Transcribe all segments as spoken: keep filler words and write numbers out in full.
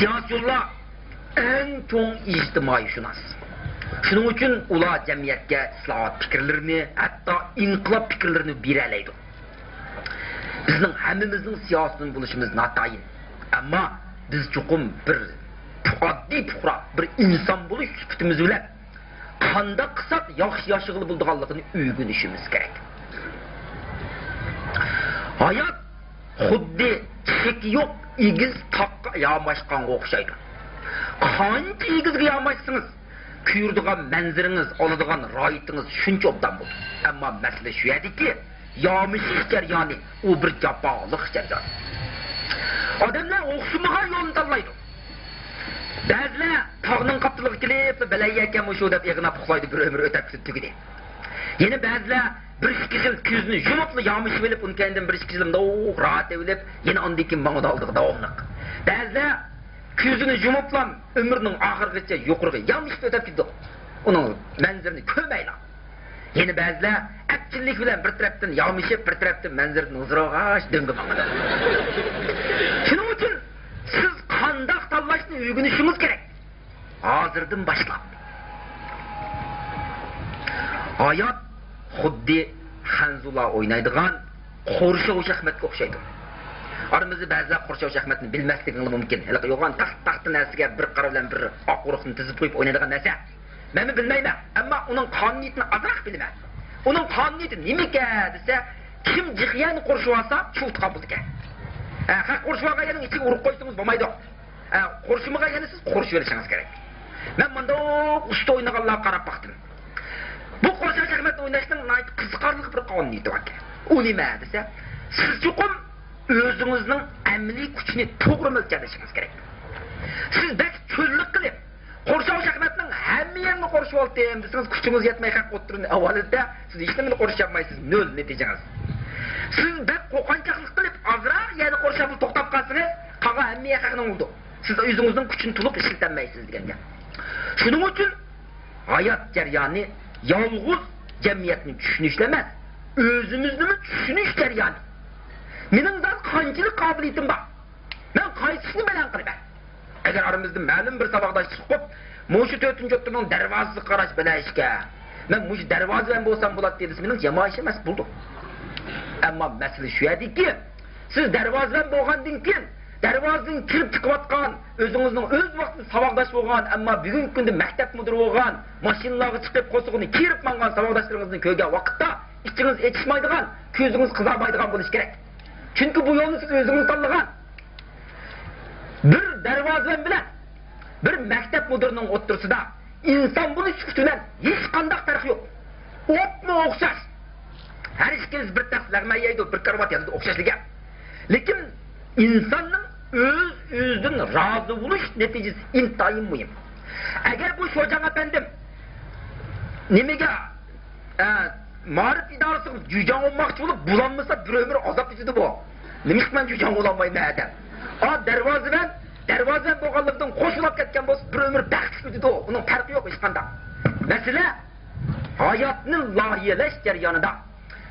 سىياسىيونلار ئەڭ چوڭ ئىجتىمائىيشۇناس. شۇنىڭ ئۈچۈن ئۇلار جەمئىيەتكە ئىسلاھات پىكىرلىرىنى، ھەتتا ئىنقىلاب پىكىرلىرىنى بېرەلەيدۇ. بىزنىڭ ھەممىمىزنىڭ سىياسىيون بولۇشىمىز ناتايىن. ئەمما بىز چوقۇم بىر ئاددىي پۇقرا، بىر ئىنسان بولۇش سۈپىتىمىز بىلەن قانداق قىلساق ياخشى ياشىغىلى بولىدىغانلىقىنى ئۆگىنىشىمىز كېرەك. ھايات خۇددى چېكى يوق ئېگىز تاغقا ياماشقانغا ئوخشايدۇ. قانچە ئېگىزگە ياماشسىڭىز، كۆرىدىغان مەنزىرىڭىز، ئالىدىغان راھىتىڭىز شۇنچە ئوبدان بولىدۇ. ئەمما مەسىلە شۇ يەردىكى، يامىشىش جەريانى، ئۇ بىر جاپالىق جەريان. ئادەملەر ئوخشىمىغان يولنى تاللايدۇ. بەزىلەر تاغنىڭ قاپتىلىغا كېلىپ، بەلەي يەركەن مۇشۇ دەپ ئېغىناپ ئۇخلايدۇ، بىر ئۆمۈر ئۆتەپ كېتىپ تۈگىدى. يەنە بەزىلەر بىر ئىككى يىل كۆزىنى يۇمۇپلا يامىشىۋېلىپ، ئۇنىڭ كەينىدىن بىر ئىككى يىل مۇنداق راھەت ئېلىپ، يەنە ئاندىن كېيىن ماڭىدۇ ئالدىغا داۋاملىق. بەزىلەر كۆزىنى يۇمۇپلا ئۆمرىنىڭ ئاخىرىغىچە يۇقىرىغا يامىشىپ ئۆتۈپ كېتىدۇ، ئۇنىڭ مەنزىرىنى كۆرمەيلا. يەنە بەزىلەر ئەپچىللىك بىلەن بىر تەرەپتىن يامىشىپ، بىر تەرەپتىن مەنزىرىدىن ھۇزۇر ئالغاچ دۆڭگە ماڭىدۇ. شۇنىڭ ئۈچۈن سىز قانداق تاللاشنى ئۆگىنىشىڭىز كېرەك. ھازىردىن باشلاپ. ھايات خۇددى خەنزۇلار ئوينايدىغان قورشاۋ شاھماتقا ئوخشايدۇ. ئارىمىزدا بەزىلەر قورشاۋ شاھماتنى بىلمەسلىكىڭلار مۇمكىن. ھېلىقى يوغان تاختا-تاختا نەرسىگە بىر قارا بىلەن بىر ئاق ئۇرۇقنى تىزىپ قويۇپ ئوينايدىغان نەرسە. مەنمۇ بىلمەيمەن، ئەمما ئۇنىڭ قانۇنىيىتىنى ئازراق بىلىمەن. ئۇنىڭ قانۇنىيىتى نېمىكەن دېسە، كىم جىق يەرنى قورشىۋالسا، شۇ ئۇتقان بولىدىكەن. ھە، خەق قورشىۋالغان يەرنىڭ ئىچىگە ئۇرۇق قويسىڭىز بولمايدۇ. ھە، قورشىمىغان يەرنى سىز قورشىۋېلىشىڭىز كېرەك. مەن مۇنداق ئۇستا ئوينىغانلارغا قاراپ باقتىم. بۇ قورشاۋ شاھمات ئويناشنىڭ ناھايىتى قىزىقارلىق بىر قانۇنىيىتى باركەن. ئۇ نېمە دېسە، سىز چوقۇم ئۆزىڭىزنىڭ ئەمەلىي كۈچىنى توغرا مۆلچەرلىشىڭىز كېرەك. سىز بەك چۆللۈك قىلىپ، قورشاۋ شاھماتنىڭ ھەممە يېرىنى قورشىۋالدىم دېسىڭىز، كۈچىڭىز يەتمەي خەق ئوتتۇرىنى ئاۋۋالىدا سىز ھېچنېمىنى قورشىيالمايسىز، نۆل نەتىجىڭىز. سىز بەك قورقۇنچاقلىق قىلىپ، ئازراق يەرنى قورشاپلا توختاپ قالسىڭىز، قالغان ھەممە يەر خەقنىڭ بولىدۇ. سىز ئۆزىڭىزنىڭ كۈچىنى تولۇق ئىشلىتەلمەيسىز دېگەن گەپ. شۇنىڭ ئۈچۈن ھايات جەريانى يالغۇز جەمئىيەتنى چۈشىنىشلا ئەمەس، ئۆزىمىزنىمۇ چۈشىنىش جەريانى. مېنىڭ زادى قانچىلىك قابىلىيىتىم بار؟ مەن قايسىسىنى بەلەن قىلىمەن؟ ئەگەر ئارىمىزدا مەلۇم بىر ساۋاقداش چىقىپ، مۇشۇ تۆتىنچى ئوتتۇرىنىڭ دەرۋازىسىغا قاراش بەلەن ئىشكەن، مەن مۇشۇ دەرۋازىۋەن بولسام بولاتتى دېسە، مېنىڭ يامان ئىش ئەمەس، بولىدۇ. ئەمما مەسىلە شۇ يەردىكى، سىز دەرۋازىۋەن بولغاندىن كېيىن، دەرۋازىدىن كىرىپ چىقىۋاتقان، ئۆزىڭىزنىڭ ئۆز ۋاقتىدا ساۋاقداش بولغان، ئەمما بۈگۈنكى كۈندە مەكتەپ مۇدىرى بولغان، ماشىنىلارغا چىقىپ، قورسىقىنى كىرىپ ماڭغان ساۋاقداشلىرىڭىزنى كۆرگەن ۋاقىتتا، ئىچىڭىز ئېچىشمايدىغان، كۆزىڭىز قىزارمايدىغان بولۇشى كېرەك. چۈنكى بۇ يولنى سىز ئۆزىڭىز تاللىغان. بىر دەرۋازىۋەن بىلەن بىر مەكتەپ مۇدىرىنىڭ ئوتتۇرىسىدا ئىنسان بولۇش سۈپىتى بىلەن ھېچقانداق پەرق يوق. ئوپمۇ ئوخشاش. ھەر ئىككىلىسى بىر تەخسە لەغمەن يەيدۇ، بىر كارىۋات ياتىدۇ، ئوخشاشلا گەپ. لېكىن ئىنساننىڭ ئۆز-ئۆزىدىن رازى بولۇش نەتىجىسى ئىنتايىن مۇھىم. ئەگەر بۇ شوجاڭ ئەپەندىم نېمىگە، ئە، مائارىپ ئىدارىسىغا جۈيجاڭ بولماقچى بولۇپ، بولالمىسا بىر ئۆمۈر ئازاب چېكىدۇ بۇ. نېمىشقا مەن جۈيجاڭ بولالمايمەن دەپ. ئا، دەرۋازىۋەن، دەرۋازىۋەن بولغانلىقتىن خوش بولاپ كەتكەن بولسا، بىر ئۆمۈر بەختلىك ئۆتىدۇ. ئۇنىڭ پەرقى يوق ھېچقانداق. مەسىلە، ھاياتنى لايىھەلەش جەريانىدا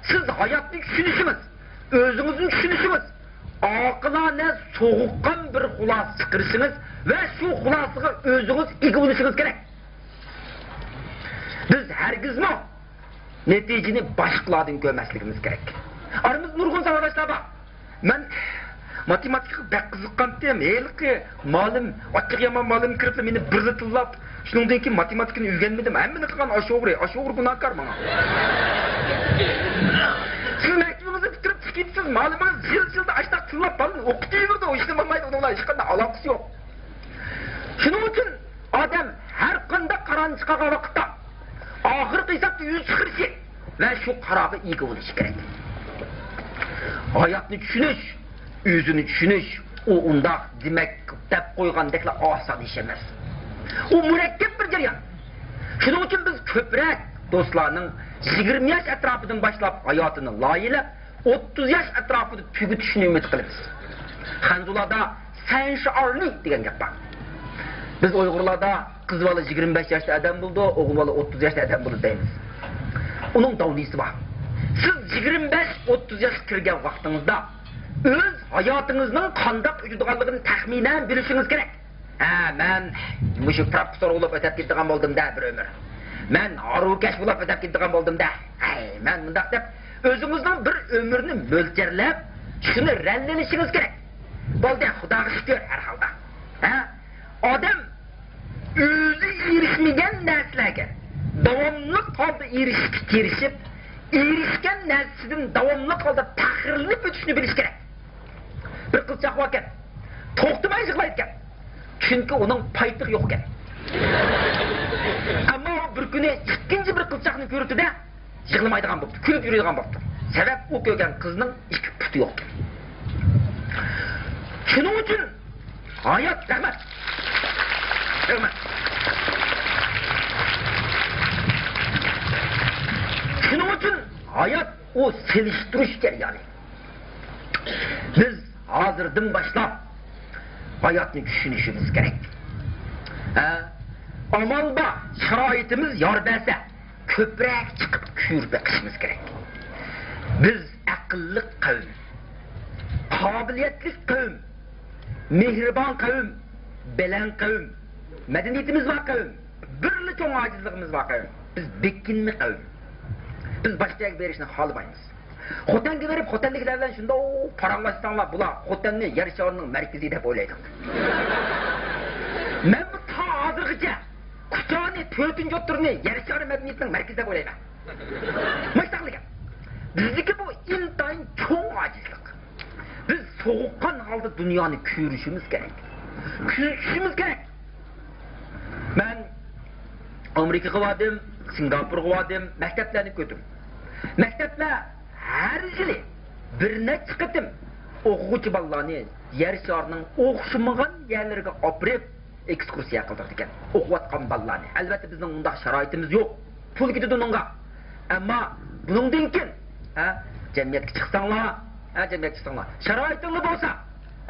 سىز ھاياتنى چۈشىنىشىڭىز، ئۆزىڭىزنى چۈشىنىشىڭىز، ئاقىلانە سوغۇققان بىر خۇلاسە چىقىرىشىڭىز ۋە شۇ خۇلاسىغا ئۆزىڭىز ئىگە بولۇشىڭىز كېرەك. بىز ھەرگىزمۇ نەتىجىنى باشقىلاردىن كۆرمەسلىكىمىز كېرەك. ئارىمىزدا نۇرغۇن ساۋاقداشلار بار. مەن ماتېماتىكىغا بەك قىزىققانتىم. ھېلىقى مالىم، ئاچچىقى يامان مالىم كىرىپلا مېنى بىرلا تىللاپ، شۇنىڭدىن كېيىن ماتېماتىكىنى ئۆگەنمىدىم. ھەممىنى قىلغان ئاشۇ ئوغرى، ئاشۇ ئوغرى گۇناھكار ماڭا. سىز مەكتىپىڭىزنى پۈتتۈرۈپ چىقىپ كېتىپسىز، مالىمىڭىز يىل-يىلدا ئاشۇنداق تىللاپ بالىنى ئوقۇتۇۋېرىدۇ، ھېچنېمە بولمايدۇ، ئۇنىڭ بىلەن ھېچقانداق ئالاقىسى يوق. شۇنىڭ ئۈچۈن ئادەم ھەر قانداق قارارنى چىقارغان ۋاقىتتا، ئاخىرقى ھېسابتا ئۆزى چىقىرىشى ۋە شۇ قارارغا ئىگە بولۇشى كېرەك. ھاياتنى چۈشىنىش، ئۆزىنى چۈشىنىش، ئۇ ئۇنداق دېمەك دەپ قويغاندەكلا ئاسان ئىش ئەمەس. ئۇ مۇرەككەپ بىر جەريان. شۇنىڭ ئۈچۈن بىز كۆپرەك دوستلارنىڭ يىگىرمە ياش ئەتراپىدىن باشلاپ ھاياتىنى لايىھەلەپ، ئوتتۇز ياش ئەتراپىدا تۈگىتىشىنى ئۈمىد قىلىمىز. خەنزۇلاردا سەنشىئارلى دېگەن گەپ بار. بىز ئۇيغۇرلاردا قىز بالا يىگىرمە بەش ياشتا ئادەم بولىدۇ، ئوغۇل بالا ئوتتۇز ياشتا ئادەم بولىدۇ دەيمىز. ئۇنىڭ داۋنىسى بار. سىز يىگىرمە بەش، ئوتتۇز ياشقا كىرگەن ۋاقتىڭىزدا ئۆز ھاياتىڭىزنىڭ قانداق ئۆتىدىغانلىقىنى تەخمىنەن بىلىشىڭىز كېرەك. ھە، مەن مۇشۇ پراپكا سورغۇلۇپ ئۆتەپ كېتىدىغان بولدۇم-دە بىر ئۆمۈر. مەن ھارۋىكەش بولۇپ ئۆتەپ كېتىدىغان بولدۇم-دە. ھەي، مەن مۇنداق دەپ، ئۆزىڭىزنىڭ بىر ئۆمۈرنى مۆلچەرلەپ، شۇنى رەتلىنىشىڭىز كېرەك. بولدى، خۇداغا شۈكۈر ھەر ھالدا. ھە؟ ئادەم ئۆزى ئېرىشمىگەن نەرسىلەرگە داۋاملىق ھالدا ئېرىشىشكە تىرىشىپ، ئېرىشكەن نەرسىسىدىن داۋاملىق ھالدا پەخىرلىنىپ ئۆتۈشنى بىلىش كېرەك. بىر قىزچاق باركەن، توختىماي يىغلايدىكەن. چۈنكى ئۇنىڭ پايپىقى يوق ئىكەن. ئەمما ئۇ بىر كۈنى ئىككىنچى بىر قىزچاقنى كۆرۈپتۇ-دە، يىغلىمايدىغان بوپتۇ، كۈلۈپ يۈرىدىغان بوپتۇ. سەۋەب، ئۇ كۆرگەن قىزنىڭ ئىككى پۇتى يوق ئىكەن. شۇنىڭ ئۈچۈن ھايات، رەھمەت. رەھمەت. شۇنىڭ ئۈچۈن ھايات ئۇ سېلىشتۇرۇش جەريانى. بىز ھازىردىن باشلاپ ھاياتنى چۈشىنىشىمىز كېرەك. ھە؟ ئامال بار، شارائىتىمىز يار بەرسە، كۆپرەك چىقىپ كۆرۈپ بېقىشىمىز كېرەك. بىز ئەقىللىق قەۋم، قابىلىيەتلىك قەۋم، مېھرىبان قەۋم، بەلەن قەۋم، مەدەنىيىتىمىز بار قەۋم، بىرلا چوڭ ئاجىزلىقىمىز بار قەۋم. بىز بېكىنمە قەۋم. بىز باشقا يەرگە بېرىشنى خالىمايمىز. خوتەنگە بېرىپ، خوتەنلىكلەر بىلەن شۇنداق پاراڭلاشساڭلار، بۇلار خوتەننى يەر شارىنىڭ مەركىزى دەپ ئويلايدۇ. مەن بۇ تا ھازىرغىچە كۇچانى، تۆتىنچى ئوتتۇرىنى يەر شارى مەدەنىيىتىنىڭ مەركىزى دەپ ئويلايمەن. ماشتاقلىكەن. بىزدىكى بۇ ئىنتايىن چوڭ ئاجىزلىق. بىز سوغۇققان ھالدا دۇنيانى كۆرۈشىمىز كېرەك. كۆزىتىشىمىز كېرەك. مەن ئامېرىكىغا باردىم، سىنگاپورغا باردىم، مەكتەپلەرنى كۆردۈم. مەكتەپلەر ھەر يىلى بىر نەچچە قېتىم ئوقۇغۇچى بالىلارنى يەر شارىنىڭ ئوخشىمىغان يەرلىرىگە ئاپىرىپ، ئېكسكۇرسىيە قىلدۇرىدىكەن ئوقۇۋاتقان بالىلارنى. ئەلۋەتتە، بىزنىڭ ئۇنداق شارائىتىمىز يوق. پۇل كېتىدۇ ئۇنىڭغا. ئەمما بۇنىڭدىن كېيىن، ھە، جەمئىيەتكە چىقساڭلار، ھە، جەمئىيەتكە چىقساڭلار، شارائىتىڭلار بولسا،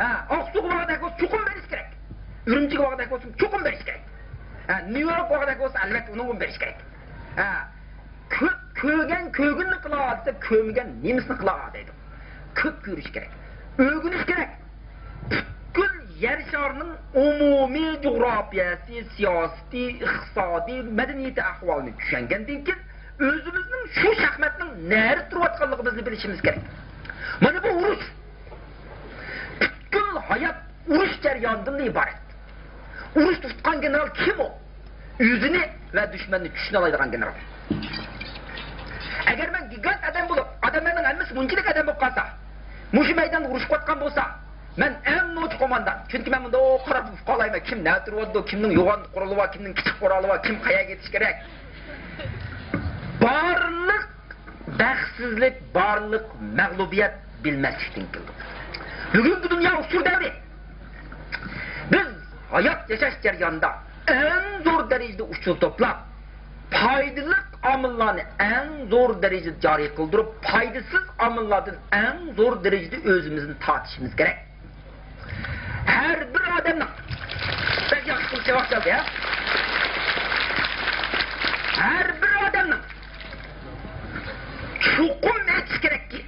ھە، ئاقسۇغا بارغۇدەك بولسا، چوقۇم بېرىش كېرەك. ئۈرۈمچىگە بارغۇدەك بولسا، چوقۇم بېرىش كېرەك. ھە، نيۇ يورك بارغۇدەك بولسا، ئەلۋەتتە، ئۇنىڭغىمۇ بېرىش كېرەك. ھە، كۆپ كۆرگەن كۆرگىنىنى قىلا دېسە، كۆرمىگەن نېمىسىنى قىلا دەيدۇ. كۆپ كۆرۈش كېرەك، ئۆگىنىش كېرەك. پۈتكۈل يەر شارىنىڭ ئومۇمىي جۇغراپىيەسى، سىياسىتى، ئىقتىسادىي، مەدەنىيىتى ئەھۋالىنى چۈشەنگەندىن كېيىن، ئۆزىمىزنىڭ شۇ شاھماتنىڭ نەدە تۇرۇۋاتقانلىقىمىزنى بىلىشىمىز كېرەك. مانا بۇ ئۇرۇش. پۈتكۈل ھايات ئۇرۇش جەريانىدىن ئىبارەت. ئۇرۇشتا ئۇتقان گېنېرال كىم ئۇ؟ ئۆزىنى ۋە دۈشمەننى چۈشىنەلەيدىغان گېنېرال. ئەگەر مەن گىگانت ئادەم بولۇپ، ئادەملەرنىڭ ھەممىسى مۇنچىلىك ئادەم بولۇپ قالسا، مۇشۇ مەيداندا ئۇرۇشۇۋاتقان بولسا، مەن ئەڭ نوچى قوماندان. چۈنكى مەن مۇنداق قاراپ ئۇقالايمەن، كىم نەدە تۇرۇۋاتىدۇ، كىمنىڭ يوغان قورالى بار، كىمنىڭ كىچىك قورالى بار، كىم قەيەرگە يېتىش كېرەك. بارلىق بەختسىزلىك، بارلىق مەغلۇبىيەت بىلمەسلىكتىن كېلىدۇ. بۈگۈنكى دۇنيا ئۇچۇر دەۋرى. بىز ھايات ياشاش جەريانىدا ئەڭ زور دەرىجىدە ئۇچۇر توپلاپ، پايدىلىق ئامىللارنى ئەڭ زور دەرىجىدە جارى قىلدۇرۇپ، پايدىسىز ئامىللاردىن ئەڭ زور دەرىجىدە ئۆزىمىزنى تارتىشىمىز كېرەك. ھەر بىر ئادەمنىڭ، بەك ياخشى قىلىپ جاۋاب كەلدى، ھە؟ ھەر بىر ئادەمنىڭ چوقۇم ئېيتىش كېرەككى،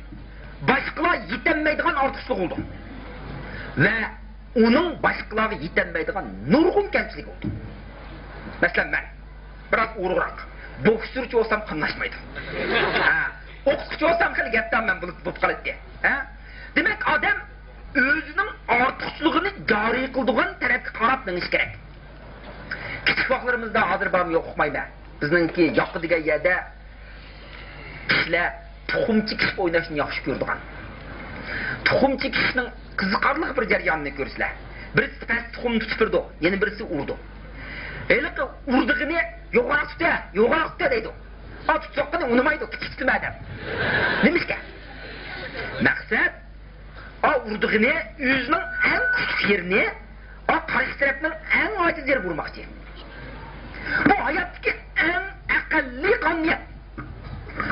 باشقىلار يېتەلمەيدىغان ئارتۇقچىلىقى بولىدۇ ۋە ئۇنىڭ باشقىلارغا يېتەلمەيدىغان نۇرغۇن كەمچىلىكى بولىدۇ. مەسىلەن، مەن بىراز ئورۇقراق، بوكسچىچى بولسام قاملاشمايدۇ. ھە، ئوقۇتقۇچى بولسام خېلى گەپدان مەن بولۇپ، بولۇپ قالاتتى. ھە؟ دېمەك، ئادەم ئۆزىنىڭ ئارتۇقچىلىقىنى جارى قىلىدىغان تەرەپكە قاراپ مېڭىش كېرەك. كىچىك ۋاقىتلىرىمىزدا، ھازىر بارمۇ يوق ئۇقمايمەن، بىزنىڭكى ياقا دېگەن يەردە كىشىلەر تۇخۇم چېكىشىپ ئويناشنى ياخشى كۆرىدىغان. تۇخۇم چېكىشنىڭ قىزىقارلىق بىر جەريانىنى كۆرسىلەر. بىرسى پەس تۇخۇم تۇتۇپ بېرىدۇ، يەنە بىرسى ئۇرىدۇ. ھېلىقى ئۇرىدىغىنى، «يوغانراق تۇت، ھە، يوغانراق تۇت، ھە» دەيدۇ. ئا، تۇتساققىنى ئۇنىمايدۇ، كىچىك تۇتما دەپ. نېمىشقا؟ مەقسەت، ئا، ئۇرىدىغىنى ئۆزىنىڭ ئەڭ كۈچلۈك يېرىنى، ئا، قارشى تەرەپنىڭ ئەڭ ئاجىز يېرىگە ئۇرماقچى. بۇ ھاياتتىكى ئەڭ ئەقەللىي قانۇنىيەت.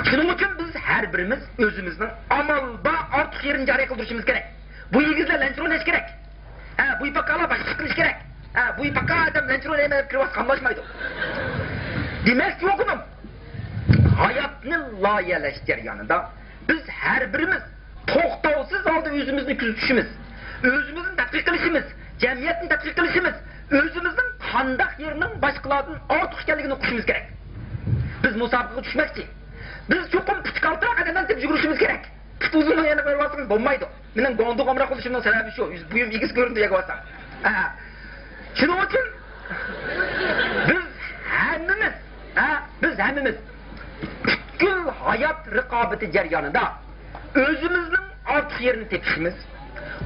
شۇنىڭ ئۈچۈن بىز ھەر بىرىمىز ئۆزىمىزنىڭ ئامال بار ئارتۇق يېرىنى جارى قىلدۇرۇشىمىز كېرەك. بۇ ئېگىزلەر لەنچە رول ئېلىشى كېرەك. ھە، بۇ پاكالار باشقا ئىش قىلىشى كېرەك. ھە، بۇ پاكا ئادەم لەنچە رول ئېلىمەن دەپ كىرىۋاتسا قاملاشمايدۇ. دېمەكچى بولغىنىم، ھاياتنى لايىھەلەش جەريانىدا بىز ھەر بىرىمىز توختاۋسىز ھالدا ئۆزىمىزنى كۆزىتىشىمىز، ئۆزىمىزنى تەتقىق قىلىشىمىز، جەمئىيەتنى تەتقىق قىلىشىمىز، ئۆزىمىزنىڭ قانداق يېرىنىڭ باشقىلاردىن ئارتۇق ئىكەنلىكىنى ئۇقۇشىمىز كېرەك. بىز مۇسابىقىگە چۈشمەكچى. بىز چوقۇم پۇتى كالتىراق ئادەملەرنى تېپىپ يۈگۈرۈشىمىز كېرەك. پۇتى ئۇزۇننى يەنە قويۇۋالسىڭىز بولمايدۇ. مېنىڭ گۇاڭدۇڭ ئامراق بولۇشۇمنىڭ سەۋەبى شۇ. بويۇم ئېگىز كۆرۈندى يەرگە بارسام. ھە. شۇنىڭ ئۈچۈن بىز ھەممىمىز، ھە، بىز ھەممىمىز پۈتكۈل ھايات رىقابىتى جەريانىدا ئۆزىمىزنىڭ ئارتۇق يېرىنى تېپىشىمىز،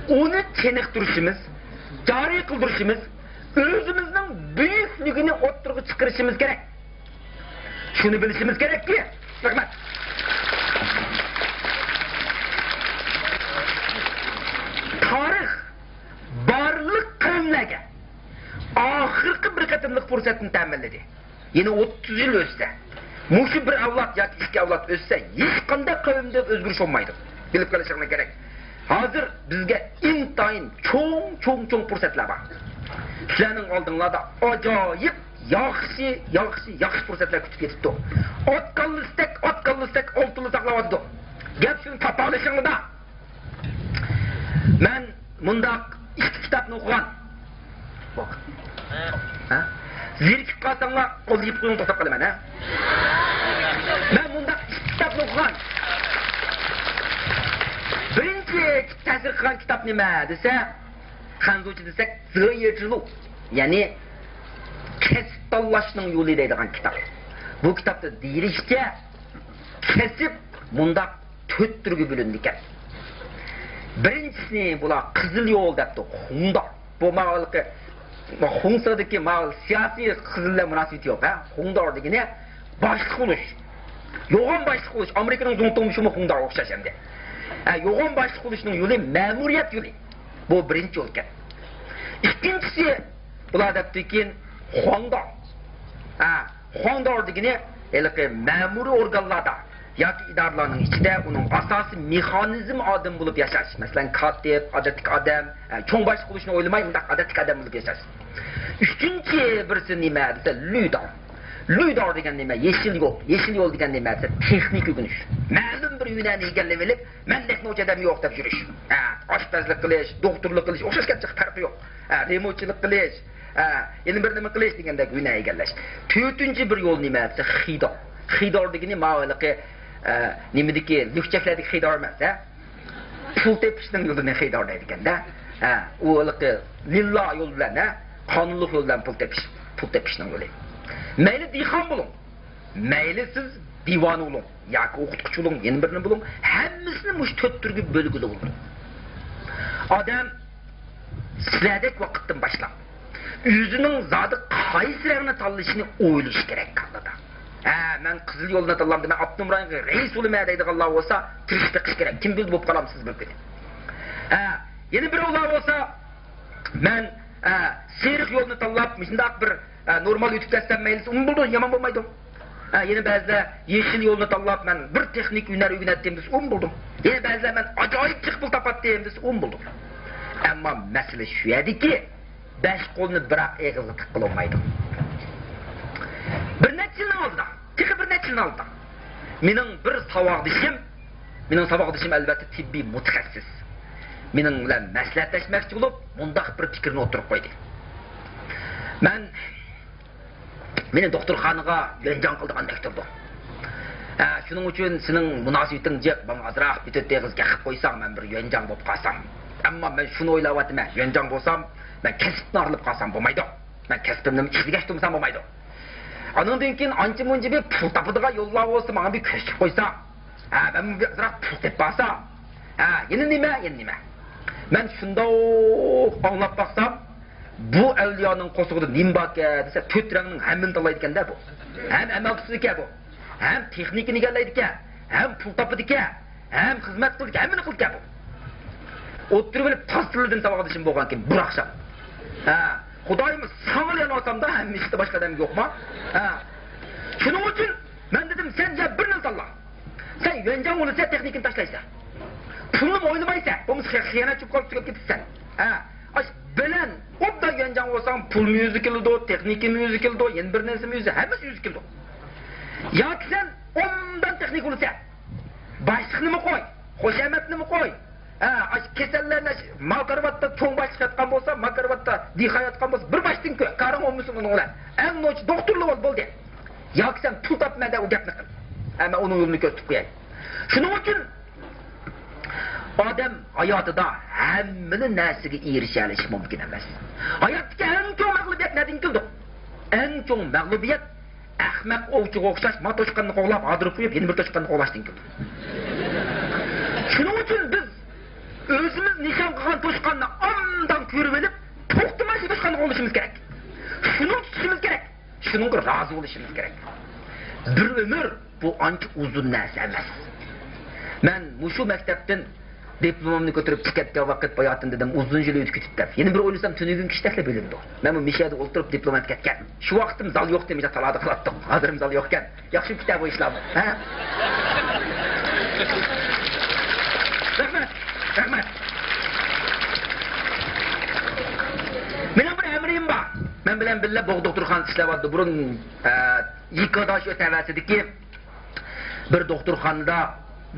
ئۇنى چېنىقتۇرۇشىمىز، جارى قىلدۇرۇشىمىز، ئۆزىمىزنىڭ بۈيۈكلۈكىنى ئوتتۇرىغا چىقىرىشىمىز كېرەك. شۇنى بىلىشىمىز كېرەككى، رەھمەت. تارىخ بارلىق قەۋملەرگە ئاخىرقى بىر قېتىملىق پۇرسەتنى تەمىنلىدى. يەنە ئوتتۇز يىل ئۆتسە، مۇشۇ بىر ئەۋلاد ياكى ئىككى ئەۋلاد ئۆتسە، ھېچقانداق قەۋمدە ئۆزگىرىش بولمايدۇ. بىلىپ قېلىشىڭلار كېرەك. ھازىر بىزگە ئىنتايىن چوڭ، چوڭ، چوڭ پۇرسەتلەر بار. سىلەرنىڭ ئالدىڭلاردا ئاجايىپ ياخشى، ياخشى، ياخشى پۇرسەتلەر كۈتۈپ كېتىپتۇ. ئات كاللىسىدەك، ئات كاللىسىدەك ئالتۇننى ساقلاۋاتىدۇ. گەپ شۇنى تاپالىشىڭلاردا. مەن مۇنداق ئىككى كىتابنى ئوقۇغان. ھە؟ زېرىكىپ قالساڭلار قول يېپىپ قويۇڭ، توختاپ قالىمەن، ھە؟ مەن مۇنداق ئىككى كىتابنى ئوقۇغان. بىرىنچى تەسىر قىلغان كىتاب نېمە دېسە، خەنزۇچە دېسەك، زېيېجىلۇ، يەنى كەسىپ تاللاشنىڭ يولى دەيدىغان كىتاب. بۇ كىتابتا دېيىلىشىچە، كەسىپ مۇنداق تۆت تۈرگە بۆلۈنىدىكەن. بىرىنچىسىنى بۇلار قىزىل يول دەپتۇ، خۇڭدار. بۇ ماۋۇلىقى خۇڭسىدىكى ماۋۇ سىياسىي قىزىل بىلەن مۇناسىۋىتى يوق، ھە؟ خۇڭدار دېگىنى باشلىق بولۇش. يوغان باشلىق بولۇش. ئامېرىكىنىڭ زۇڭتۇڭ شۇمۇ خۇڭدارغا ئوخشاش ئەمدى. ھە، يوغان باشلىق بولۇشنىڭ يولى مەمۇرىيەت يولى. بۇ بىرىنچى يول ئىكەن. ئىككىنچىسى، بۇلار دەپتىكىن خۇاڭدار. ھە، خۇاڭدار دېگىنى ھېلىقى مەمۇرىي ئورگانلاردا ياكى ئىدارىلەرنىڭ ئىچىدە ئۇنىڭ ئاساسىي مېخانىزم ئادىمى بولۇپ ياشاش. مەسىلەن، كاتىپ، ئادەتتىكى ئادەم، ئە، چوڭ باشلىق بولۇشنى ئويلىماي، مۇنداق ئادەتتىكى ئادەم بولۇپ ياشاش. ئۈچىنچى بىرسى نېمە دېسە، لۈيدار. لۈيدار دېگەن نېمە؟ يېشىل يول. يېشىل يول دېگەن نېمە دېسە، تېخنىك ئۆگىنىش. مەلۇم بىر ھۈنەرنى ئىگىلىۋېلىپ، مەندەكمۇ ئادەم يوق دەپ يۈرۈش. ھە، ئاشپەزلىك قىلىش، دوختۇرلۇق قىلىش ئوخشاش گەپ چىقىپ پەرقى يوق. ھە، رېمونتچىلىق قىلىش، ھە، يەنە بىر نېمە قىلىش دېگەندەك ھۈنەر ئىگىلەش. تۆتىنچى بىر يول نېمە دېسە، خېرىدار. خېرىدار دېگىنى ماۋۇ ھېلىقى، ئە، نېمىدىكى، لۈكچەكلەردىكى خېرىدار ئەمەس، ھە؟ پۇل تېپىشنىڭ يولىنى خېرىدار دەيدىكەن-دە. ھە، ئۇ ھېلىقى لىللا يول بىلەن، ھە، قانۇنلۇق يول بىلەن پۇل تېپىش، پۇل تېپىشنىڭ يولى. مەيلى دېھقان بولۇڭ، مەيلى سىز دىۋانە بولۇڭ ياكى ئوقۇتقۇچى بولۇڭ، يەنە بىر نېمە بولۇڭ، ھەممىسىنى مۇشۇ تۆت تۈرگە بۆلگىلى بولىدۇ. ئادەم سىلەردەك ۋاقىتتىن باشلاپ، ئۆزىنىڭ زادى قايسى رەڭنى تاللىشىنى ئويلىشى كېرەك كاللىدا. ھە، مەن قىزىل يولنى تاللامدىمەن، ئاپتونوم رايونغا رەئىس بولىمەن دەيدىغانلار بولسا، تىرىشىپ بېقىش كېرەك. كىم بىلدى، بولۇپ قالامسىز بىر كۈنى. ھە، يەنە بىرەۋلار بولسا، مەن، ھە، سېرىق يولنى تاللاپ، مۇشۇنداق بىر، ھە، نورمال ئۆتۈپ كەتسەم مەيلىسى، ئۇمۇ بولىدۇ، يامان بولمايدۇ. ھە، يەنە بەزىلەر يېشىل يولنى تاللاپ، مەن بىر تېخنىك ھۈنەر ئۆگىنەتتىم دېسە، ئۇمۇ بولىدۇ. يەنە بەزىلەر مەن ئاجايىپ جىق پۇل تاپاتتىم دېسە، ئۇمۇ بولىدۇ. ئەمما مەسىلە شۇ يەردىكى، بەش قولنى بىراق ئېغىزغا تىققىلى بولمايدۇ. بىر نەچچە يىلنىڭ ئالدىدا، تېخى بىر نەچچە يىلنىڭ ئالدىدا مېنىڭ بىر ساۋاقدىشىم، مېنىڭ ساۋاقدىشىم ئەلۋەتتە تېببىي مۇتەخەسسىس، مېنىڭ بىلەن مەسلىھەتلەشمەكچى بولۇپ، مۇنداق بىر پىكىرنى ئوتتۇرىغا قويدى. مەن مېنى دوختۇرخانىغا يۈەنجاڭ قىلىدىغان دەپ تۇردۇڭ. ھە، شۇنىڭ ئۈچۈن سېنىڭ مۇناسىۋىتىڭ جىق، ماڭا ئازراق بىر تۆت ئېغىز گەپ قىلىپ قويساڭ، مەن بىر يۈەنجاڭ بولۇپ قالسام. ئەمما مەن شۇنى ئويلاۋاتىمەن، يۈەنجاڭ بولسام، مەن كەسىپتىن ئايرىلىپ قالسام بولمايدۇ. مەن كەسپىمنى ئىزدىگەچ تۇرمىسام بولمايدۇ. ئانىڭدىن كېيىن ئانچە-مۇنچە بىر پۇل تاپىدىغان يوللار بولسا، ماڭا بىر كۆرسىتىپ قويساڭ. ھە، مەن بىر ئازراق پۇل تېپىپ ئالسام. ھە، يەنە نېمە، يەنە نېمە؟ مەن شۇنداق ئاڭلاپ باقسام، بۇ ئەۋلىيانىڭ قورسىقىدا نېمە باركەن دېسە، تۆت رەڭنىڭ ھەممىنى تاللايدىكەن-دە بۇ. ھەم ئەمەل تۇتىدىكەن بۇ. ھەم تېخنىكىنى ئىگىلەيدىكەن، ھەم پۇل تاپىدىكەن، ھەم خىزمەت قىلىدىكەن، ھەممىنى قىلىدىكەن بۇ. ئولتۇرۇۋېلىپ تاس تىللىدىم ساۋاقدىشىم بولغانكىن بىر ئاخشام. ھە، خۇدايىم ساڭىلا يالۋۇرسامدا، ھەممە ئىشتا باشقا ئادەم يوقما؟ ھە. شۇنىڭ ئۈچۈن مەن دېدىم، سەن يا بىرنى تاللا. سەن يۈەنجاڭ بولىسەن، تېخنىكىنى تاشلايسەن. پۇلنىمۇ ئويلىمايسەن، بولمىسا خىيانەتچى بولۇپ قالىپ تۈگەپ كېتىسەن. ھە، ئاش بىلەن ئوبدان يۈەنجاڭ بولساڭ، پۇلمۇ ئۆزى كېلىدۇ، تېخنىكىمۇ ئۆزى كېلىدۇ، يەنە بىر نەرسىمۇ ئۆزى، ھەممىسى ئۆزى كېلىدۇ. ياكى سەن ئوبدان تېخنىك بولىسەن، باشلىقنىمۇ قوي، خۇشامەتنىمۇ قوي، ھە، ئاشۇ كېسەللەرنى، ماكارىۋاتتا چوڭ باشلىق ياتقان بولسا، ماكارىۋاتتا دېھقان ياتقان بولسا، بىر باشتىن كۆر، كارىڭ بولمىسۇن ئۇنىڭ بىلەن. ئەڭ نوچى دوختۇرلا بول، بولدى. ياكى سەن پۇل تاپمەن دە، ئۇ گەپنى قىل. ھە، مەن ئۇنىڭ يولىنى كۆرسىتىپ قوياي. شۇنىڭ ئۈچۈن ئادەم ھاياتىدا ھەممىلا نەرسىگە ئېرىشەلىشى مۇمكىن ئەمەس. ھاياتتىكى ئەڭ چوڭ مەغلۇبىيەت نەدىن كېلىدۇ؟ ئەڭ چوڭ مەغلۇبىيەت ئەخمەق ئوۋچىغا ئوخشاش ما توشقاننى قوغلاپ ھاردۇرۇپ قويۇپ، يەنە بىر توشقاننى قوغلاشتىن كېلىدۇ. شۇنىڭ ئۈچۈن بىز ئۆزىمىز نىشان قىلغان توشقاننى ئاندىن كۆرۈۋېلىپ، توختىماي شۇ توشقاننى قوغلىشىمىز كېرەك. شۇنىڭ تۇتۇشىمىز كېرەك. شۇنىڭغا رازى بولۇشىمىز كېرەك. بىر ئۆمۈر بۇ ئانچە ئۇزۇن نەرسە ئەمەس. مەن مۇشۇ مەكتەپتىن دىپلومۇمنى كۆتۈرۈپ چىقىپ كەتكەن ۋاقىت باياتىن دېدىم، ئۇزۇن يىل ئۆتۈپ كېتىپتۇ دەپ. يەنە بىر ئويلىسام، تۈنۈگۈن كىشىدەكلا بىلىنىدۇ. مەن بۇ مىشەدە ئولتۇرۇپ دىپلوم ئېلىپ كەتكەن. شۇ ۋاقىتتىم زال يوق دېمىشە تالادا قىلاتتۇق. ھازىرمۇ زال يوقكەن. ياخشىمۇ كېتە بۇ ئىشلارمۇ؟ ھە؟ رەھمەت. رەھمەت. مېنىڭ بىر ھەمراھىم بار. مەن بىلەن بىللە بوغدا دوختۇرخانىسىدا ئىشلەۋاتىدۇ. بۇرۇن، ئە، يېكىدا شۇ تەۋەسىدىكى بىر دوختۇرخانىدا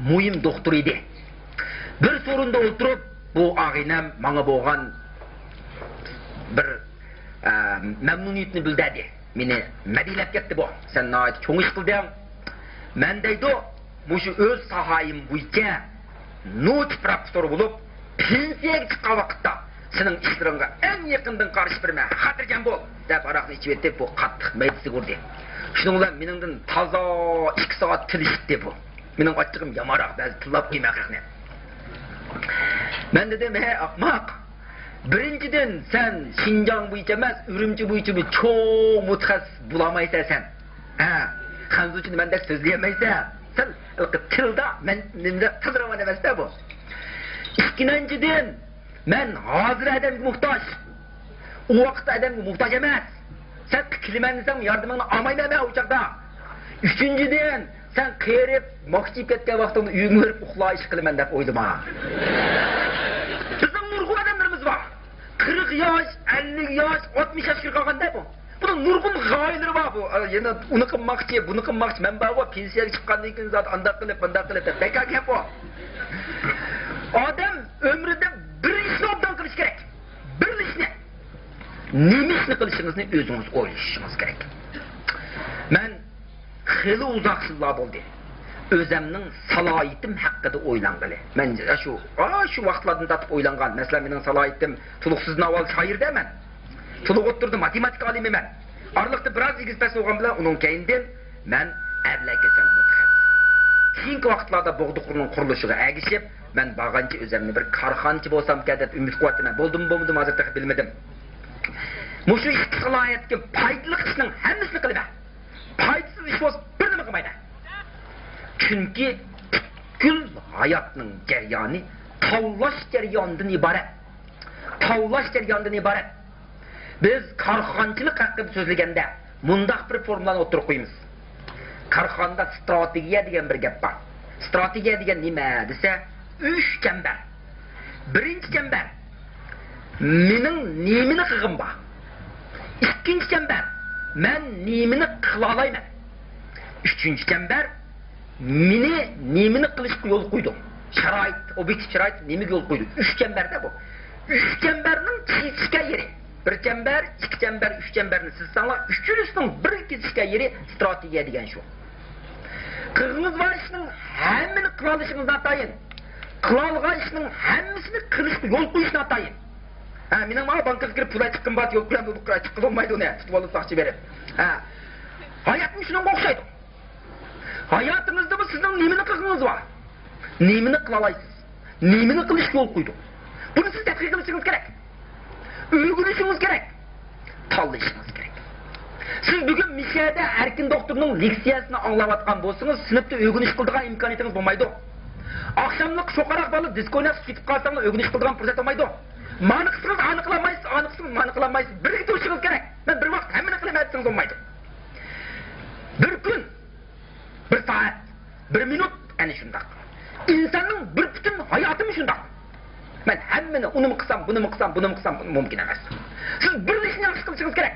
مۇھىم دوختۇر ئىدى. بىر سورۇندا ئولتۇرۇپ، بۇ ئاغىنەم ماڭا بولغان بىر، ئە، مەمنۇنىيىتىنى بىلدۈردى. مېنى مەدھىيەلەپ كەتتى بۇ. «سەن ناھايىتى چوڭ ئىش قىلدىڭ. مەن» دەيدۇ، «مۇشۇ ئۆز ساھەيىم بويىچە نوچى پروفېسسور بولۇپ، پېنسىيەگە چىققان ۋاقىتتا سېنىڭ ئىشلىرىڭغا ئەڭ يېقىندىن قارشى بېرىمەن، خاتىرجەم بول» دەپ، ھاراقنى ئىچىۋېتىپ، بۇ قاتتىق مەيدىسىگە ئۇردى. شۇنىڭ بىلەن مېنىڭدىن تازا ئىككى سائەت تىل ئىشىتتى بۇ. مېنىڭ ئاچچىقىم يامانراق، بەزى تىللاپ قويىمەن خەقنى. مەن دېدىم، «ھەي، ئاقماق! بىرىنچىدىن، سەن شىنجاڭ بويىچە ئەمەس، ئۈرۈمچى بويىچە بىر چوڭ مۇتەخەسسىس بولالمايسەن سەن. ھە، خەنزۇچىنى مەندەك سۆزلىيەلمەيسەن. سەن ھېلىقى تىلدا مەن نېمىدەپ تىل راۋان ئەمەس-دە بۇ. ئىككىنچىدىن، مەن ھازىر ئادەمگە موھتاج. ئۇ ۋاقىتتا ئادەمگە موھتاج ئەمەس. سەن كېلىمەن دېسەڭ، ياردىمىڭنى ئالمايمەن مەن ئۇ چاغدا. ئۈچىنچىدىن، سەن قېرىپ، ماكچىيىپ كەتكەن ۋاقتىڭدا ئۆيۈڭگە بېرىپ ئۇخلا ئىش قىلىمەن دەپ ئويلىما. بىزنىڭ نۇرغۇن ئادەملىرىمىز بار. قىرىق ياش، ئەللىك ياش، ئاتمىش ياشقا كىرىپ قالغاندا بۇ. بۇنىڭ نۇرغۇن غايىلىرى بار بۇ. ئە، يەنە ئۇنى قىلماقچى، بۇنى قىلماقچى. مەن بارغۇ، پېنسىيەگە چىققاندىن كېيىن زادى ئانداق قىلىپ، مۇنداق قىلىپ دەپ بىكار گەپ بۇ. ئادەم ئۆمرىدە بىر ئىشنى ئوبدان قىلىش كېرەك. بىر ئىشنى. نېمە ئىشنى قىلىشىڭىزنى ئۆزىڭىز ئويلىشىشىڭىز كېرەك. مەن خېلى ئۇزاق يىللار بولدى ئۆزەمنىڭ سالاھىيىتىم ھەققىدە ئويلانغىلى. مەن شۇ، ئاشۇ ۋاقىتلاردىن تارتىپ ئويلانغان. مەسىلەن، مېنىڭ سالاھىيىتىم تولۇقسىزدىن ئاۋۋال شائىر دەمەن. تولۇق ئوتتۇرىدا ماتېماتىكا ئالىمى مەن. ئارىلىقتا بىراز ئېگىز پەس بولغان بىلەن، ئۇنىڭ كەينىدىن مەن ئەبلەكەسەل مۇتەخەسسىس. كېيىنكى ۋاقىتلاردا بوغدا قۇرۇنىڭ قۇرۇلۇشىغا ئەگىشىپ، مەن بارغانچە ئۆزۈمنى بىر كارخانىچى بولسامكەن دەپ ئۈمىد قىلىۋاتىمەن. بولدۇممۇ، بولمىدىممۇ، ھازىر تېخى بىلمىدىم. مۇشۇ ئىككى سالاھىيەتتىكى پايدىلىق ئىشنىڭ ھەممىسىنى قىلىمەن. پايدىسىز ئىش بولسا بىر نېمە قىلمايمەن. چۈنكى پۈتكۈل ھاياتنىڭ جەريانى تاۋلاش جەريانىدىن ئىبارەت. تاۋلاش جەريانىدىن ئىبارەت. بىز كارخانىچىلىق ھەققىدە سۆزلىگەندە مۇنداق بىر فورمۇلانى ئوتتۇرىغا قويىمىز. كارخانىدا ستراتېگىيە دېگەن بىر گەپ بار. ستراتېگىيە دېگەن نېمە دېسە، ئۈچ چەمبەر. بىرىنچى چەمبەر، مېنىڭ نېمىنى قىلغۇم بار؟ ئىككىنچى چەمبەر، مەن نېمىنى قىلالايمەن؟ ئۈچىنچى چەمبەر، مېنى نېمىنى قىلىشقا يول قويدۇڭ؟ شارائىت، ئوبيېكتىپ شارائىت نېمىگە يول قويدى؟ ئۈچ چەمبەردە بۇ. ئۈچ چەمبەرنىڭ كېسىشكەن يېرى. بىر چەمبەر، ئىككى چەمبەر، ئۈچ چەمبەرنى سىزساڭلار، ئۈچىنچىسىنىڭ بىر كېسىشكەن يېرى ستراتېگىيە دېگەن شۇ. قىلغىڭىز بار ئىشنىڭ ھەممىنى قىلالىشىڭىز ناتايىن. قىلالىغان ئىشنىڭ ھەممىسىنى قىلىشقا يول قويۇش ناتايىن. ھە، مېنىڭ مانا بانكىغا كىرىپ پۇل ئېچىققىن بار، يول قويۇڭ، چىققىلى بولمايدۇ ئۇنى، تۇتۇۋالىدۇ ساقچى بېرىپ. ھە. ھاياتمۇ شۇنىڭغا ئوخشايدۇ. ھاياتىڭىزدىمۇ سىزنىڭ نېمىنى قىلغىڭىز بار؟ نېمىنى قىلالايسىز؟ نېمىنى قىلىشقا يول قويدۇڭ؟ بۇنى سىز تەتقىق قىلىشىڭىز كېرەك. ئۆگىنىشىڭىز كېرەك. تاللىشىڭىز كېرەك. سىز بۈگۈن مىشەدە ئەركىن دوختۇرنىڭ لېكسىيەسىنى ئاڭلاۋاتقان بولسىڭىز، سىنىپتا ئۆگىنىش قىلىدىغان ئىمكانىيىتىڭىز بولمايدۇ. ئاخشاملىق شوقاراق بالا دىسكو ئويناپ كېتىپ قالساڭلار، ئۆگىنىش قىلىدىغان پۇرسەت بولمايدۇ. مانا قىلسىڭىز، ئانى قىلالمايسىز، ئانى قىلسىڭىز، مانا قىلالمايسىز. بىرگە تۇرۇشىڭىز كېرەك. مەن بىر ۋاقىت ھەممىنى قىلىمەن دېسىڭىز بولمايدۇ. بىر كۈن، بىر سائەت، بىر مىنۇت ئەنە شۇنداق. ئىنساننىڭ بىر پۈتۈن ھاياتىمۇ شۇنداق. مەن ھەممىنى ئۇنىمۇ قىلسام، بۇنىمۇ قىلسام، بۇنىمۇ قىلسام، مۇمكىن ئەمەس. سىز بىر ئىشنى ياخشى قىلىشىڭىز كېرەك.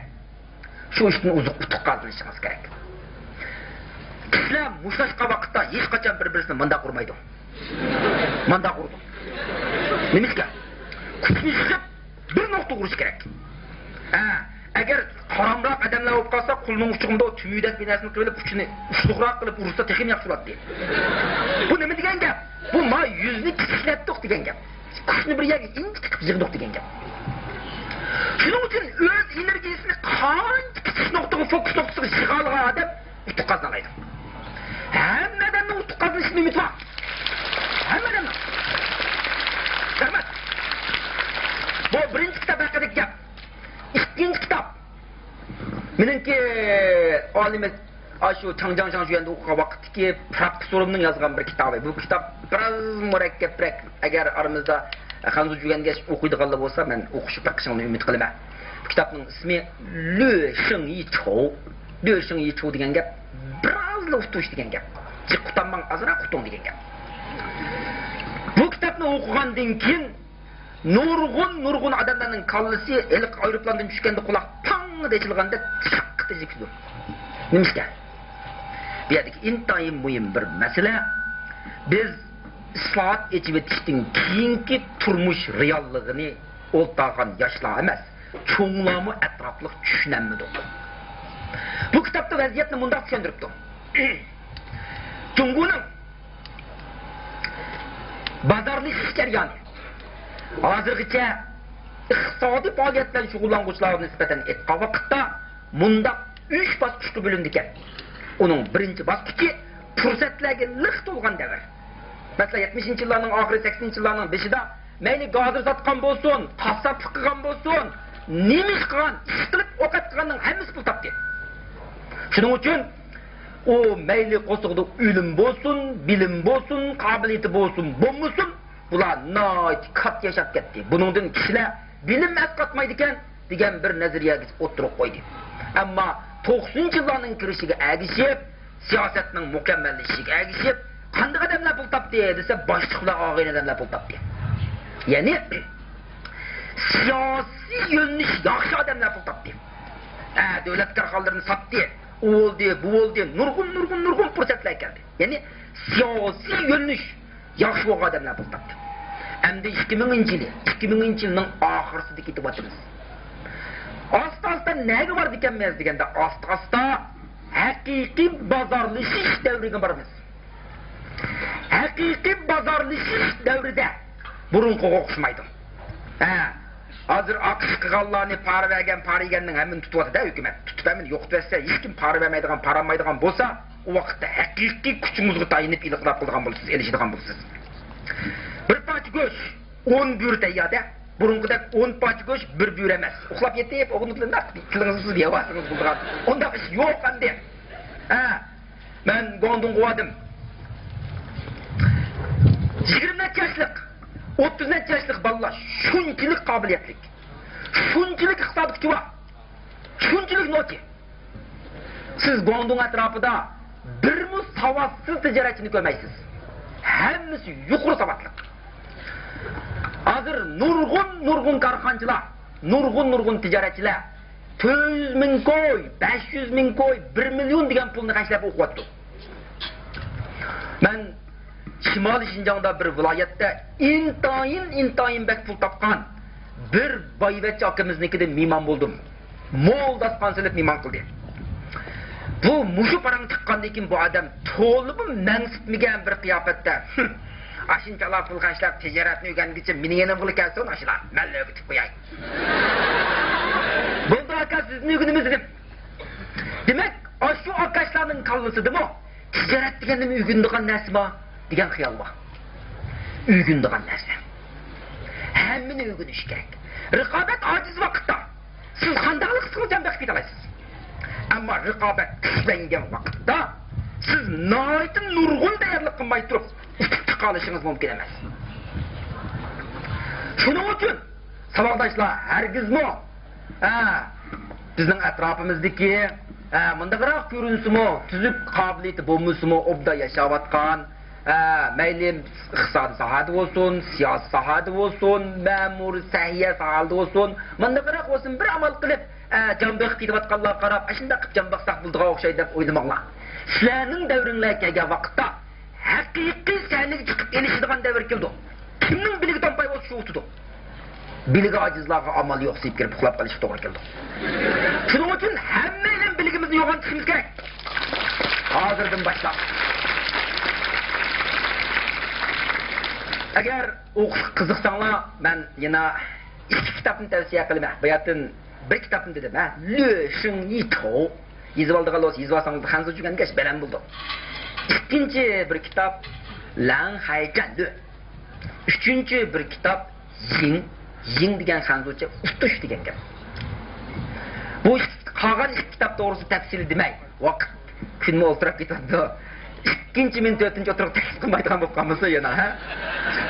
شۇ ئىشتىن ئوزۇق ئۇتۇق قازىنىشىڭىز كېرەك. كىشىلەر مۇشتلاشقان ۋاقىتتا ھېچقاچان بىر-بىرسىنى مانداق ئۇرمايدۇ. مانداق ئۇرىدۇ. نېمىشقا؟ كۈچنى يىغىپ، بىر نۇقتىغا ئۇرۇش كېرەك. ھە، ئەگەر قارامراق ئادەملەر بولۇپ قالسا، قولىنىڭ ئۇچىغا مۇنداق تۈمۈدەك بىر نەرسىنى قىلىپ، ئۇچىنى ئۇسلۇقراق قىلىپ ئۇرسا، تېخىمۇ ياخشى بولاتتى. بۇ نېمە دېگەن گەپ؟ بۇ ما يۈزنى كىچىكلەتتۇق دېگەن گەپ. كۈچنى بىر يەرگە ئىنچىكە قىلىپ يىغدۇق دېگەن گەپ. شۇنىڭ ئۈچۈن ئۆز ئېنېرگىيىسىنى قانچە كىچىك نۇقتىغا، فوكۇس نۇقتىسىغا يىغالىغان ئادەم ئۇتۇق قازىنالايدۇ. ھەممە ئادەمنىڭ ئۇتۇق قازىنىشىدىن ئۈمىد بار. ھەممە ئادەمنىڭ. رەھمەت. بۇ بىرىنچى كىتاب ھەققىدىكى گەپ. ئىككىنچى كىتاب. مېنىڭكى ئالىمى ئاشۇ چاڭجياڭ شاڭشۈەندە ئوقۇغان ۋاقىتتىكى پروفېسسورۇمنىڭ يازغان بىر كىتابى. بۇ كىتاب بىراز مۇرەككەپرەك. ئەگەر ئارىمىزدا خەنزۇچە ئۆگەنگەچ ئوقۇيدىغانلار بولسا، مەن ئوقۇشۇپ بېقىشىڭلارنى ئۈمىد قىلىمەن. بۇ كىتابنىڭ ئىسمى لۈ شېڭ يى چوۋ. لۈ شېڭ يى چوۋ دېگەن گەپ بىرازلا ئۇتۇش دېگەن گەپ. جىق ئۇتانماڭ، ئازراق ئۇتۇڭ دېگەن گەپ. بۇ كىتابنى ئوقۇغاندىن كېيىن، نۇرغۇن، نۇرغۇن ئادەملەرنىڭ كاللىسى ھېلىقى ئايروپىلاندىن چۈشكەندە قۇلاق تاڭ ئېچىلغاندەك چاققىدە ئېچىلىدۇ. نېمىشقا؟ بۇ يەردىكى ئىنتايىن مۇھىم بىر مەسىلە، بىز ئىسلاھات، ئېچىۋېتىشتىن كېيىنكى تۇرمۇش رېئاللىقىنى ئولتۇرغان ياشلار ئەمەس، چوڭلارمۇ ئەتراپلىق چۈشىنەلمىدۇق. بۇ كىتابتا ۋەزىيەتنى مۇنداق چۈشەندۈرۈپتۇ. جۇڭگونىڭ بازارلىشىش جەريانى. ھازىرغىچە ئىقتىسادىي پائالىيەت بىلەن شۇغۇللانغۇچىلارغا نىسبەتەن ئېيتقان ۋاقىتتا، مۇنداق ئۈچ باسقۇچقا بۆلۈنىدىكەن. ئۇنىڭ بىرىنچى باسقۇچى پۇرسەتلەرگە لىق تولغان دەۋر. مەسىلەن، يەتمىشىنچى يىللارنىڭ ئاخىرى، سەكسىنىنچى يىللارنىڭ بېشىدا مەيلى گازىر ساتقان بولسۇن، قاسساپلىق قىلغان بولسۇن، نېمە ئىش قىلغان، ئىش قىلىپ ئوقەت قىلغاننىڭ ھەممىسى پۇل تاپتى. شۇنىڭ ئۈچۈن ئۇ مەيلى قورسىقىدا ئۆلۈم بولسۇن، بىلىم بولسۇن، قابىلىيىتى بولسۇن، بولمىسۇن، بۇلار ناھايىتى كاتتا ياشاپ كەتتى. بۇنىڭدىن كىشىلەر بىلىم ئەسقاتمايدىكەن دېگەن بىر نەزەرىيەگە ئوتتۇرىغا قويدى. ئەمما توقسىنىنچى يىللارنىڭ كىرىشىگە ئەگىشىپ، سىياسەتنىڭ مۇكەممەللىشىشىگە ئەگىشىپ، قانداق ئادەملەر پۇل تاپتى دېسە، باشلىقلار ئالغان ئادەملەر پۇل تاپتى. يەنى سىياسىي يۆنىلىش ياخشى ئادەملەر پۇل تاپتى. ئە، دۆلەت كارخانىلىرىنى ساتتى. ئۇ بولدى، بۇ بولدى، نۇرغۇن، نۇرغۇن، نۇرغۇن پۇرسەتلەر كەلدى. يەنى سىياسىي يۆنىلىش ياخشى بولغان ئادەملەر پۇل تاپتى. ئەمدى ئىككى مىڭىنچى يىلى، ئىككى مىڭىنچى يىلنىڭ ئاخىرسىدا كېتىۋاتىمىز. ئاستا-ئاستا نەگە بارىدىكەنمىز دېگەندە، ئاستا-ئاستا ھەقىقىي بازارلىشىش دەۋرىگە بارىمىز. ھەقىقىي بازارلىشىش دەۋرىدە بۇرۇنقىغا ئوخشىمايدۇ. ھە، ھازىر ئاقىش قىلغانلارنى پارا بەرگەن، پارا يېگەننىڭ ھەممىنى تۇتۇۋاتىدۇ ھۆكۈمەت. تۇتۇپ ھەممىنى يوقىتىۋەتسە، ھېچكىم پارا بەرمەيدىغان، پارا ئالمايدىغان بولسا، ئۇ ۋاقىتتا ھەقىقىي كۈچىڭىزگە تايىنىپ ئېلان قىلىدىغان بولىسىز، ئېلىشىدىغان بولىسىز. بىر پارچە گۆش ئون بۈرە تەيياردە، بۇرۇنقىدەك ئون پارچە گۆش بىر بۈرە ئەمەس. ئۇخلاپ يېتىپ، ئوغلۇنى بىلەن تىلىڭىزنى سىزىپ يەۋالسىڭىز بولىدىغان. ئۇنداق ئىش يوق ئەمدى. ھە، مەن گۇاڭدۇڭغا باردىم. يىگىرمە نەچچە ياشلىق، ئوتتۇز نەچچە ياشلىق بالىلار شۇنچىلىك قابىلىيەتلىك، شۇنچىلىك ئىقتىسادى كۈچى بار، شۇنچىلىك نوچى. سىز گۇاڭدۇڭ ئەتراپىدا بىرمۇ ساۋاتسىز تىجارەتچىنى كۆرمەيسىز. ھەممىسى يۇقىرى ساۋاتلىق. ھازىر نۇرغۇن، نۇرغۇن كارخانىچىلار، نۇرغۇن، نۇرغۇن تىجارەتچىلەر تۆت يۈز مىڭ كوي، بەش يۈز مىڭ كوي، بىر مىليون دېگەن پۇلنى خەجلەپ ئوقۇۋاتىدۇ. مەن شىمالىي شىنجاڭدا بىر ۋىلايەتتە ئىنتايىن، ئىنتايىن بەك پۇل تاپقان بىر بايۋەچچە ئاكىمىزنىڭكىدە مېھمان بولدۇم. مول داستىخان سېلىپ مېھمان قىلدى. بۇ مۇشۇ پاراڭ چىققاندىن كېيىن بۇ ئادەم تولىمۇ مەنسىتمىگەن بىر قىياپەتتە، «ھىم، ئاشۇنچىلا پۇل خەجلەپ تىجارەتنى ئۆگەنگۈچە مېنىڭ يېنىمغىلا كەلسۇن ئاشۇلار، مەنلا ئۆگىتىپ قوياي.» «بولدى ئاكا، سىزدىن ئۆگىنىمىز» دېدىم. دېمەك، ئاشۇ ئاكاشلارنىڭ كاللىسىدىمۇ تىجارەت دېگەندىمۇ ئۆگىنىدىغان نەرسە بار دېگەن خىيال بار. ئۆگىنىدىغان نەرسە. ھەممىنى ئۆگىنىش كېرەك. رىقابەت ئاجىز ۋاقىتتا سىز قانداقلا قىلسىڭىز جان بېقىپ كېتەلەيسىز. ئەمما رىقابەت كۈچلەنگەن ۋاقىتتا سىز ناھايىتى نۇرغۇن تەييارلىق قىلماي تۇرۇپ ئۇتۇپ چىقالىشىڭىز مۇمكىن ئەمەس. شۇنىڭ ئۈچۈن ساۋاقداشلار، ھەرگىزمۇ، ھە، بىزنىڭ ئەتراپىمىزدىكى، ھە، مۇنداقراق كۆرۈنسىمۇ، تۈزۈك قابىلىيىتى بولمىسىمۇ، ئوبدان ياشاۋاتقان، ھە، مەيلى ئىقتىسادىي ساھەدە بولسۇن، سىياسىي ساھەدە بولسۇن، مەمۇرىي سەھىيە ساھەلىرىدە بولسۇن، مۇنداقراق بولسۇن، بىر ئامال قىلىپ، ھە، جان بېقىپ كېتىۋاتقانلارغا قاراپ، ئاشۇنداق قىلىپ جان باقساق بولىدىغان ئوخشايدۇ دەپ ئويلىماڭلار. سىلەرنىڭ دەۋرىڭلار كەلگەن ۋاقىتتا، ھەقىقىي سەھنىگە چىقىپ ئېلىشىدىغان دەۋر كېلىدۇ. كىمنىڭ بىلىگە تومپاي بولسا، شۇ ئۇتىدۇ. بىلىگە ئاجىزلارغا ئامال يوق، سىيىپ كىرىپ ئۇخلاپ قېلىشقا توغرا كېلىدۇ. شۇنىڭ ئۈچۈن ھەممەيلەن بىلىگىمىزنى يوغان تۇتۇشىمىز كېرەك. ھازىردىن باشلاپ. ئەگەر ئوقۇشقا قىزىقساڭلار، مەن يەنە ئىككى كىتابنى تەۋسىيە قىلىمەن. باياتىن بىر كىتابنى دېدىم، ھە؟ لۆ شىڭ يى چاۋ. يېزىۋالىدىغان بولسا يېزىۋالساڭلار، خەنزۇچە ئۆگەنگەچ بەلەن بولىدۇ. ئىككىنچى بىر كىتاب لەڭ خەي جەن لۆ. ئۈچىنچى بىر كىتاب يىڭ، يىڭ دېگەن خەنزۇچە ئۇتۇش دېگەن گەپ. بۇ قالغان ئىككى كىتاب توغرىسىدا تەپسىلىي دېمەي، ۋاقىت، كۈنمۇ ئولتۇراپ كېتىۋاتىدۇ. ئىككىنچى مېنى تۆتىنچى ئوتتۇرىغا تەكلىپ قىلمايدىغان بولۇپ قالمىسا يەنە، ھە؟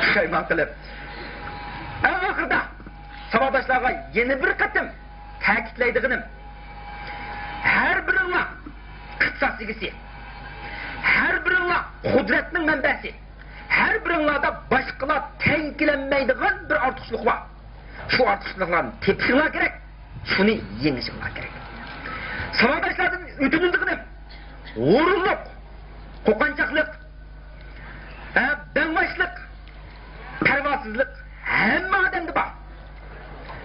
پۇشايمان قىلىپ. ئەڭ ئاخىرىدا ساۋاقداشلارغا يەنە بىر قېتىم تەكىتلەيدىغىنىم، ھەر بىرىڭلار ئىختىساس ئىگىسى، ھەر بىرىڭلار قۇدرەتنىڭ مەنبەسى، ھەر بىرىڭلاردا باشقىلار تەڭ كېلەلمەيدىغان بىر ئارتۇقچىلىق بار. شۇ ئارتۇقچىلىقلارنى تېپىشىڭلار كېرەك، شۇنى يېڭىشىڭلار كېرەك. ساۋاقداشلاردىن ئۆتۈنىدىغىنىم، غۇرۇرلۇق، قورقۇنچاقلىق، ھە، بەڭباشلىق، پەرۋاسىزلىق ھەممە ئادەمدە بار.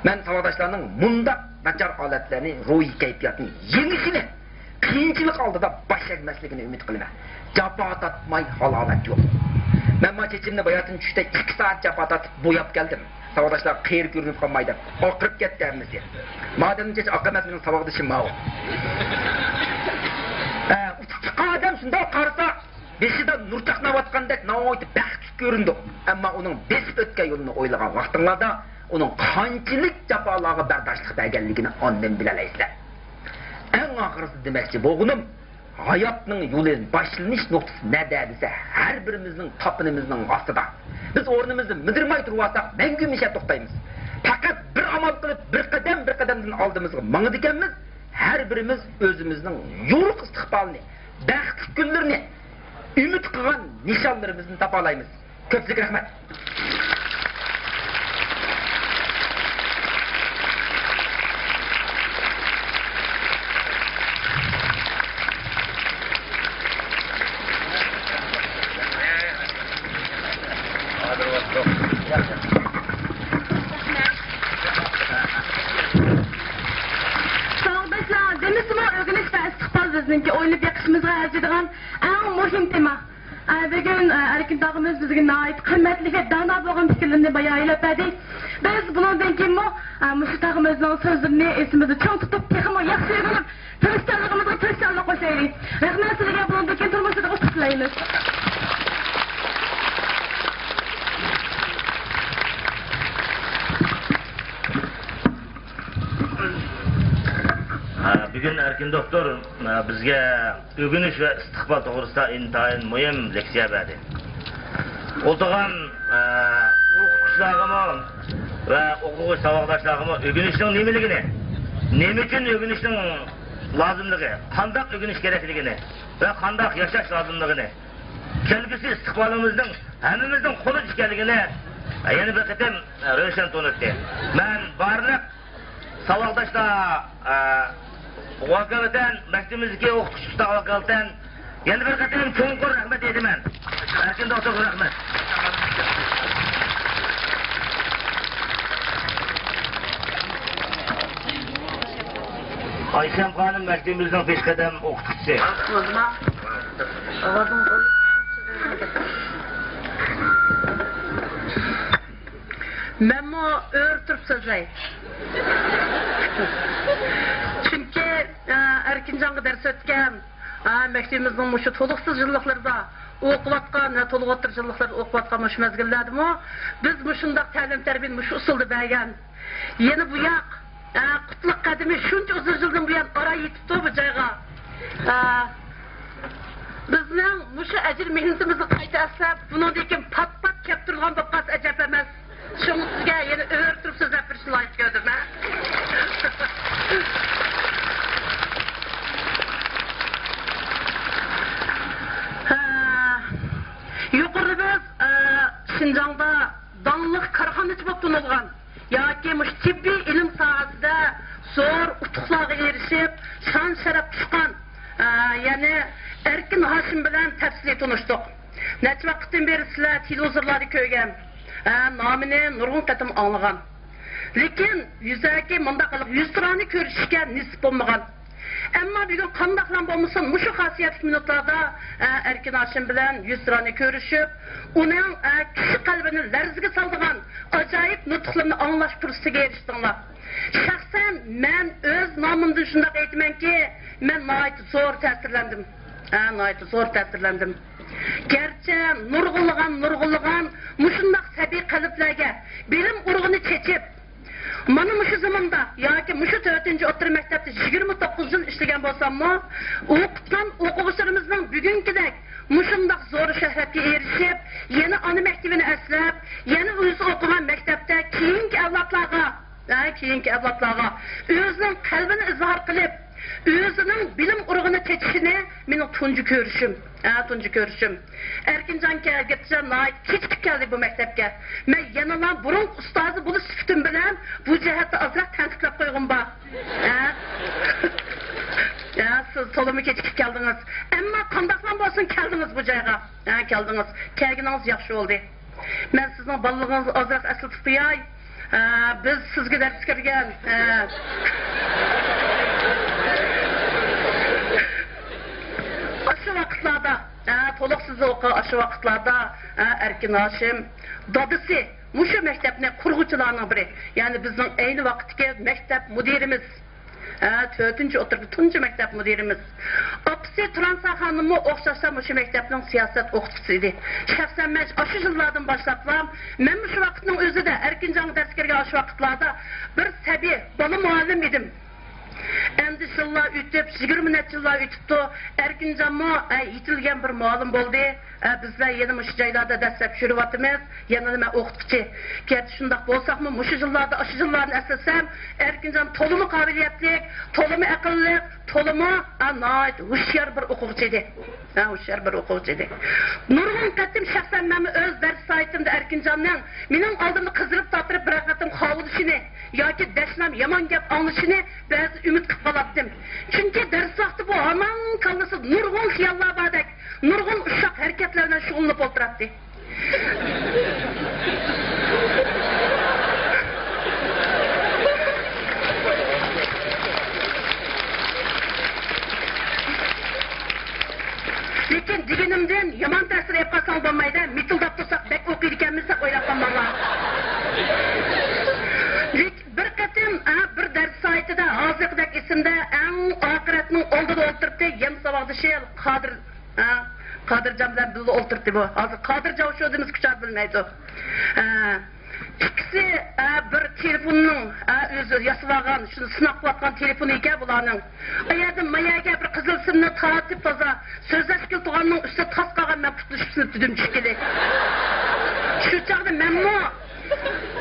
مەن ساۋاقداشلارنىڭ مۇنداق ناچار ھالەتلەرنى، روھىي كەيپىياتنى يېڭىشىنى، قىيىنچىلىق ئالدىدا باش ئەگمەسلىكىنى ئۈمىد قىلىمەن. جاپا تارتماي ھالاۋەت يوق. مەن ما چېچىمنى باياتىن چۈشتە ئىككى سائەت جاپا تارتىپ بوياپ كەلدىم. ساۋاقداشلار قېرى كۆرۈنۈپ قالماي دەپ ئاقىرىپ كەتتى ھەممىسى. مادەمنىڭ چېچى ئاق ئەمەس، مېنىڭ ساۋاقدىشىم ماۋۇ. ئە، ئۇتۇپ چىققان ئادەم شۇنداق قارىسا، بېشىدا نۇر چاقناۋاتقاندەك ناھايىتى بەختلىك كۆرۈنىدۇ. ئەمما ئۇنىڭ بېسىپ ئۆتكەن يولىنى ئويلىغان ۋاقتىڭلاردا، ئۇنىڭ قانچىلىك جاپالارغا بەرداشلىق بەرگەنلىكىنى ئاندىن بىلەلەيسىلەر. ئەڭ ئاخىرىسىدا دېمەكچى بولغىنىم، ھاياتنىڭ يولى، باشلىنىش نۇقتىسى نەدە دېسە، ھەر بىرىمىزنىڭ تاپىنىمىزنىڭ ئاستىدا. بىز ئورنىمىزدا مىدىرماي تۇرۇۋالساق، مەڭگۈ مىشە توختايمىز. پەقەت بىر ئامال قىلىپ، بىر قەدەم، بىر قەدەمدىن ئالدىمىزغا ماڭىدىكەنمىز، ھەر بىرىمىز ئۆزىمىزنىڭ يورۇق ئىستىقبالىنى، بەختلىك كۈنلىرىنى، ئۈمىد قىلغان نىشانلىرىمىزنى تاپالايمىز. كۆپچىلىك رەھمەت. ساۋاقداشلار، دېمىسىمۇ ئۆگىنىش ۋە ئىستىقبال بىزنىڭكى ئويلىنىپ بېقىشىمىزغا ئەرزىيدىغان ئەڭ مۇھىم تېما. ئە، بۈگۈن، ئە، ئەركىن تاغىمىز بىزگە ناھايىتى قىممەتلىك ۋە دانا بولغان پىكىرلىرىنى بايان ئېلىپ بەردى. بىز بۇنىڭدىن كېيىنمۇ، ئە، مۇشۇ تاغىمىزنىڭ سۆزلىرىنى ئېسىمىزدە چىڭ تۇتۇپ، تېخىمۇ ياخشى ئۆگىنىپ، تىرىشچانلىقىمىزغا تىرىشچانلىق قوشايلى. رەھمەت سىلەرگە، بۇنىڭدىن كېيىن تۇرمۇشىدا ئۇتۇق تىلەيمىز. ھە، بۈگۈن ئەركىن دوكتور، ھە، بىزگە ئۆگىنىش ۋە ئىستىقبال توغرىسىدا ئىنتايىن مۇھىم لېكسىيە بەردى. ئولتۇرغان، ئە، ئوقۇتقۇچىلارغىمۇ ۋە ئوقۇغۇچى ساۋاقداشلارغىمۇ ئۆگىنىشنىڭ نېمىلىكىنى، نېمە ئۈچۈن ئۆگىنىشنىڭ لازىملىقى، قانداق ئۆگىنىش كېرەكلىكىنى ۋە قانداق ياشاش لازىملىقىنى، كەلگۈسى ئىستىقبالىمىزنىڭ ھەممىمىزنىڭ قولىدا ئىكەنلىكىنى يەنە بىر قېتىم روشەن تونۇتتى. مەن بارلىق ساۋاقداشلار، ئە، ۋاكالىتەن، مەكتىپىمىزدىكى ئوقۇتقۇچىلارغا ۋاكالىتەن يەنە بىر قېتىم چوڭقۇر رەھمەت ئېيتىمەن. ئەركىن دوكتورغا رەھمەت. ئايشەم خانىم مەكتىپىمىزنىڭ پېشقەدەم ئوقۇتقۇچىسى. مەنمۇ ئۆرە تۇرۇپ سۆزلەي. چۈنكى، ئە، ئەركىنجانغا دەرس ئۆتكەن، ئە، مەكتىۋىمىزنىڭ مۇشۇ تولۇقسىز يىللىقلىرىدا ئوقۇۋاتقان ۋە تولۇق ئوتتۇرا يىللىقلاردا ئوقۇۋاتقان مۇشۇ مەزگىللەردىمۇ بىز مۇشۇنداق تەلىم تەربىيەنى مۇشۇ ئۇسۇلدا بەرگەن. يەنە بۇ ياق، ئە، قۇتلۇق قەدىمى شۇنچە ئۇزۇن يىلدىن بۇيان ئاراي يېتىپتۇ بۇ جايغا. ئە، بىزنىڭ مۇشۇ ئەجىر مېھنىتىمىزنى قايتا ئەسلەپ، بۇنىڭدىن كېيىن پات-پات كەپ تۇرىدىغان بولۇپ قالسا ئەجەب ئەمەس. شۇڭا سىزگە يەنە ئۆرە تۇرۇپ سۆزلەپ بېرىشنى لايىق كۆردۈم مەن. ھە، يۇقىرىدا بىز، ئە، شىنجاڭدا داڭلىق كارخانىچى بولۇپ تونۇلغان ياكى مۇشۇ تېببىي ئىلىم ساھەسىدە زور ئۇتۇقلارغا ئېرىشىپ، شان-شەرەپ قۇچقان، ئە، يەنى ئەركىن ھاشىم بىلەن تەپسىلىي تونۇشتۇق. نەچچە ۋاقىتتىن بېرى سىلەر تېلېۋىزورلاردا كۆرگەن. ئە، نامىنى نۇرغۇن قېتىم ئاڭلىغان. لېكىن يۈزەكى مۇنداق قىلىپ يۈزتۇرانە كۆرۈشۈشكە نېسىپ بولمىغان. ئەمما بۈگۈن قانداقلا بولمىسۇن، مۇشۇ خاسىيەتلىك مىنۇتلاردا، ئە، ئەركىن ھاشىم بىلەن يۈزتۇرانە كۆرۈشۈپ، ئۇنىڭ، ئە، كىشى قەلبىنى لەرزىگە سالىدىغان ئاجايىپ نۇتۇقلىرىنى ئاڭلاش پۇرسىتىگە ئېرىشتىڭلار. شەخسەن مەن ئۆز نامىمدىن شۇنداق ئېيتىمەنكى، مەن ناھايىتى زور تەسىرلەندىم. ھە، ناھايىتى زور تەسىرلەندىم. گەرچە نۇرغۇنلىغان، نۇرغۇنلىغان مۇشۇنداق سەبىي قەلبلەرگە بىلىم ئۇرۇقىنى چېچىپ، مانا مۇشۇ زېمىندا ياكى مۇشۇ تۆتىنچى ئوتتۇرا مەكتەپتە يىگىرمە توققۇز يىل ئىشلىگەن بولساممۇ، ئوقۇتقان ئوقۇغۇچىلىرىمىزنىڭ بۈگۈنكىدەك مۇشۇنداق زور شۆھرەتكە ئېرىشىپ، يەنە ئانا مەكتىۋىنى ئەسلەپ، يەنە ئۆزى ئوقۇغان مەكتەپتە كېيىنكى ئەۋلادلارغا، ھە، كېيىنكى ئەۋلادلارغا ئۆزىنىڭ قەلبىنى ئىزھار قىلىپ، ئۆزىنىڭ بىلىم ئۇرۇقىنى چېچىشىنى مېنىڭ تۇنجى كۆرۈشۈم. ھە، تۇنجى كۆرۈشۈم. ئەركىنجان كەلگەچكە ناھايىتى كېچىكىپ كەلدى بۇ مەكتەپكە. مەن يەنىلا بۇرۇنقى ئۇستازى بولۇش سۈپىتىم بىلەن بۇ جەھەتتە ئازراق تەنقىدلەپ قويغۇم بار. ھە؟ ھە، سىز تولىمۇ كېچىكىپ كەلدىڭىز. ئەمما قانداقلا بولسۇن كەلدىڭىز بۇ جايغا. ھە، كەلدىڭىز. كەلگىنىڭىز ياخشى بولدى. مەن سىزنىڭ بالىلىقىڭىزنى ئازراق ئەسلىتىپ قوياي. ھە، بىز سىزگە دەرس كىرگەن، ھە، ئاشۇ ۋاقىتلاردا، ھە، تولۇق سىزنى ئوقۇغان ئاشۇ ۋاقىتلاردا، ھە، ئەركىن ھاشىم دادىسى مۇشۇ مەكتەپنى قۇرغۇچىلارنىڭ بىرى، يەنى بىزنىڭ ئەينى ۋاقىتتىكى مەكتەپ مۇدىرىمىز. ھە، تۆتىنچى ئوتتۇرىدا تۇنجى مەكتەپ مۇدىرىمىز. ئاپىسى تۇرانسا خانىممۇ ئوخشاشلا مۇشۇ مەكتەپنىڭ سىياسەت ئوقۇتقۇچىسى ئىدى. شەخسەن مەن ئاشۇ يىللاردىن باشلاپلا، مەن مۇشۇ ۋاقىتنىڭ ئۆزىدە، ئەركىنجانغا دەرس كىرگەن ئاشۇ ۋاقىتلاردا بىر سەبىي، بالا مۇئەللىم ئىدىم. ئەمدى يىللار ئۆتۈپ، يىگىرمە نەچچە يىللار ئۆتۈپتۇ. ئەركىنجانمۇ، ئە، يېتىلگەن بىر مۇئەللىم بولدى. ئە، بىزلەر يەنە مۇشۇ جايلاردا دەسلەپ يۈرۈۋاتىمىز. يەنىلا مەن ئوقۇتقۇچى. گەرچە شۇنداق بولساقمۇ، مۇشۇ يىللاردا، ئاشۇ يىللارنى ئەسلىسەم، ئەركىنجان تولىمۇ قابىلىيەتلىك، تولىمۇ ئەقىللىق، تولىمۇ، ئا، ناھايىتى ھوشيار بىر ئوقۇغۇچى ئىدى. ھە، ھوشيار بىر ئوقۇغۇچى ئىدى. نۇرغۇن قېتىم شەخسەن مەنمۇ ئۆز دەرس سائىتىمدە ئەركىنجاننىڭ مېنىڭ ئالدىمدا قىزىرىپ تاتىرىپ بىرەر قېتىم خاۋىلىشىنى ياكى دەشنام يامان گەپ ئاڭلىشىنى بەزى ئۈمىد قىلىپ قالاتتىم. چۈنكى دەرس ۋاقتى بۇ ھامان كاللىسىدا نۇرغۇن خىياللار باردەك، نۇرغۇن ئۇششاق ھەرىكەتلەر بىلەن شۇغۇللىنىپ ئولتۇراتتى. لېكىن دېگىنىمدىن يامان تەسىر ئېلىپ قالساڭ بولمايدۇ، مىتىلداپ تۇرساق بەك ئوقۇيدىكەنمىز دەپ ئويلاپ قالماڭلار. لېك-، بىر قېتىم، ھە، بىر دەرس سائىتىدە ھازىرقىدەك ئېسىمدە، ئەڭ ئاخىرەتنىڭ ئالدىدا ئولتۇرۇپتى، يەنە ساۋاقدىشى قادىر، ھە، قادىرجان بىلەن بىللە ئولتۇرتتى بۇ. ھازىر قادىر جاۋشۇ دېمىسە كۇچا بىلمەيدۇ. ھە. ئىككىسى، ھە، بىر تېلېفوننىڭ، ھە، ئۆزى ياسىۋالغان، شۇنى سىناق قىلىۋاتقان تېلېفونى ئىكەن بۇلارنىڭ. ئۇ يەردىن ما يەرگە بىر قىزىل سىمنى تارتىپ تازا سۆزلەشكىلى تۇرغاننىڭ ئۈستىدە تاس قالغان مەن قۇتلىشىپ سىنىپ دېدىم چۈشكىلى. شۇ چاغدا مەنمۇ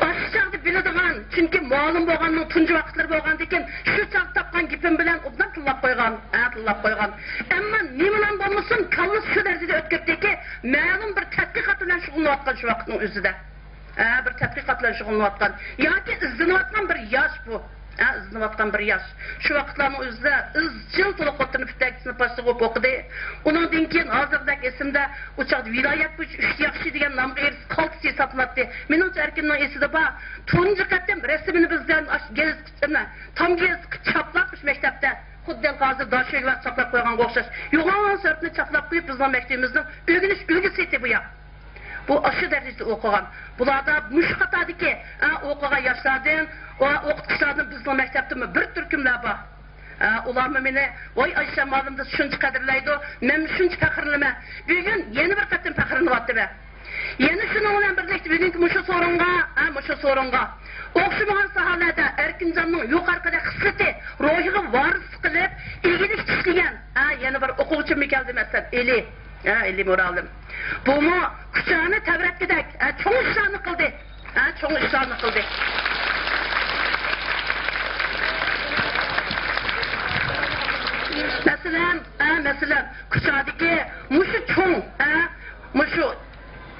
ئاشۇ چاغدا بىلىدىغان، چۈنكى مۇئەللىم بولغاننىڭ تۇنجى ۋاقىتلىرى بولغاندىكىن، شۇ چاغدا تاپقان گېپىم بىلەن ئوبدان تىللاپ قويغان. ھە، تىللاپ قويغان. ئەمما نېمىلەن بولمىسۇن، كاللىسى شۇ دەرىجىدە ئۆتكۈردىكى، مەلۇم بىر تەتقىقات بىلەن شۇغۇللىنىۋاتقان شۇ ۋاقىتنىڭ ئۆزىدە. ھە، بىر تەتقىقات بىلەن شۇغۇللىنىۋاتقان ياكى ئىزدىنىۋاتقان بىر ياش بۇ. ھە، ئىزدىنىۋاتقان بىر ياش. شۇ ۋاقىتلارنىڭ ئۆزىدە ئىزچىل تولۇق ئوتتۇرىنى پۈتتۈرگەن سىنىپ باشلىقى بولۇپ ئوقۇدى. ئۇنىڭدىن كېيىن ھازىردەك ئېسىمدە، ئۇ چاغدا ۋىلايەت بويىچە ئۈچ ياخشى دېگەن نامغا ئېرىشىپ قالتىس ھېسابلىناتتى. مېنىڭچە ئەركىننىڭ ئېسىدە بار. تۇنجى قېتىم رەسىمىنى بىز بىلەن ئاشۇ گېزىت، تام گېزىتكە چاپلاپ، مۇشۇ مەكتەپتە خۇددى ھازىر داشۆگە چاپلاپ قويغانغا ئوخشاش يوغان سۈرەتنى چاپلاپ قويۇپ، بىزنىڭ مەكتىۋىمىزنىڭ ئۆگىنىش ئۈلگىسى ئىدى بۇ يا. بۇ ئاشۇ دەرىجىدە ئوقۇغان. بۇلاردا مۇشۇ قاتاردىكى، ئە، ئوقۇغان ياشلاردىن، ئە، ئوقۇتقۇچىلاردىن بىزنىڭ مەكتەپتىمۇ بىر تۈركۈملەر بار. ئە، ئۇلارمۇ مېنى، ۋاي، ئايشەم مۇئەللىم دېسە شۇنچە قەدىرلەيدۇ، مەنمۇ شۇنچە پەخىرلىنىمەن. بۈگۈن يەنە بىر قېتىم پەخىرلىنىۋاتىمەن. يەنە شۇنىڭ بىلەن بىرلىكتە بۈگۈنكى مۇشۇ سورۇنغا، ئە، مۇشۇ سورۇنغا ئوخشىمىغان ساھەلەردە ئەركىنجاننىڭ يۇقىرىقىدەك خىسلىتى، روھىغا ۋارىسلىق قىلىپ، ئىگىلىك ئىشلىگەن، ئە، يەنە بىر ئوقۇغۇچىممۇ كەلدى مەسىلەن، ئېلى. ھە، ئىلى مۇئەللىم. بۇمۇ كۇچانى تەۋرەتكۈدەك، ھە، چوڭ ئىشلارنى قىلدى. ھە، چوڭ ئىشلارنى قىلدى. مەسىلەن، ھە، مەسىلەن، كۇچادىكى مۇشۇ چوڭ، ھە، مۇشۇ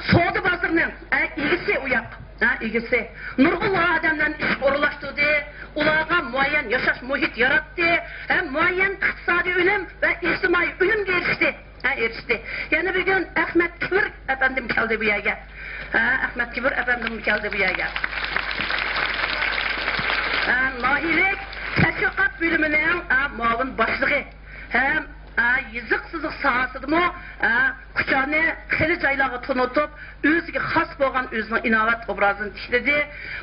سودا بازىرىنىڭ، ھە، ئىگىسى ئۇياق، ھە، ئىگىسى. نۇرغۇنلىغان ئادەملەرنى ئىشقا ئورۇنلاشتۇردى، ئۇلارغا مۇئەييەن ياشاش مۇھىتى ياراتتى، ھەم مۇئەييەن ئىقتىسادىي ئۈنۈم ۋە ئىجتىمائىي ئۈنۈمگە ئېرىشتى. ھە، ئېرىشتى. يەنە بۈگۈن ئەخمەت كىۋىر ئەپەندىم كەلدى بۇ يەرگە. ئە، ئەخمەت كىبىر ئەپەندىممۇ كەلدى بۇ يەرگە. ئە، ناھىيەلىك تەشۋىقات بۆلۈمىنىڭ، ئە، مۇئاۋىن باشلىقى ھەم، ئە، يېزىق سىزىق ساھەسىدىمۇ، ئە، كۇچانى خېلى جايلارغا تونۇتۇپ، ئۆزىگە خاس بولغان ئۆزىنىڭ ئىناۋەت ئوبرازىنى تىكلىدى.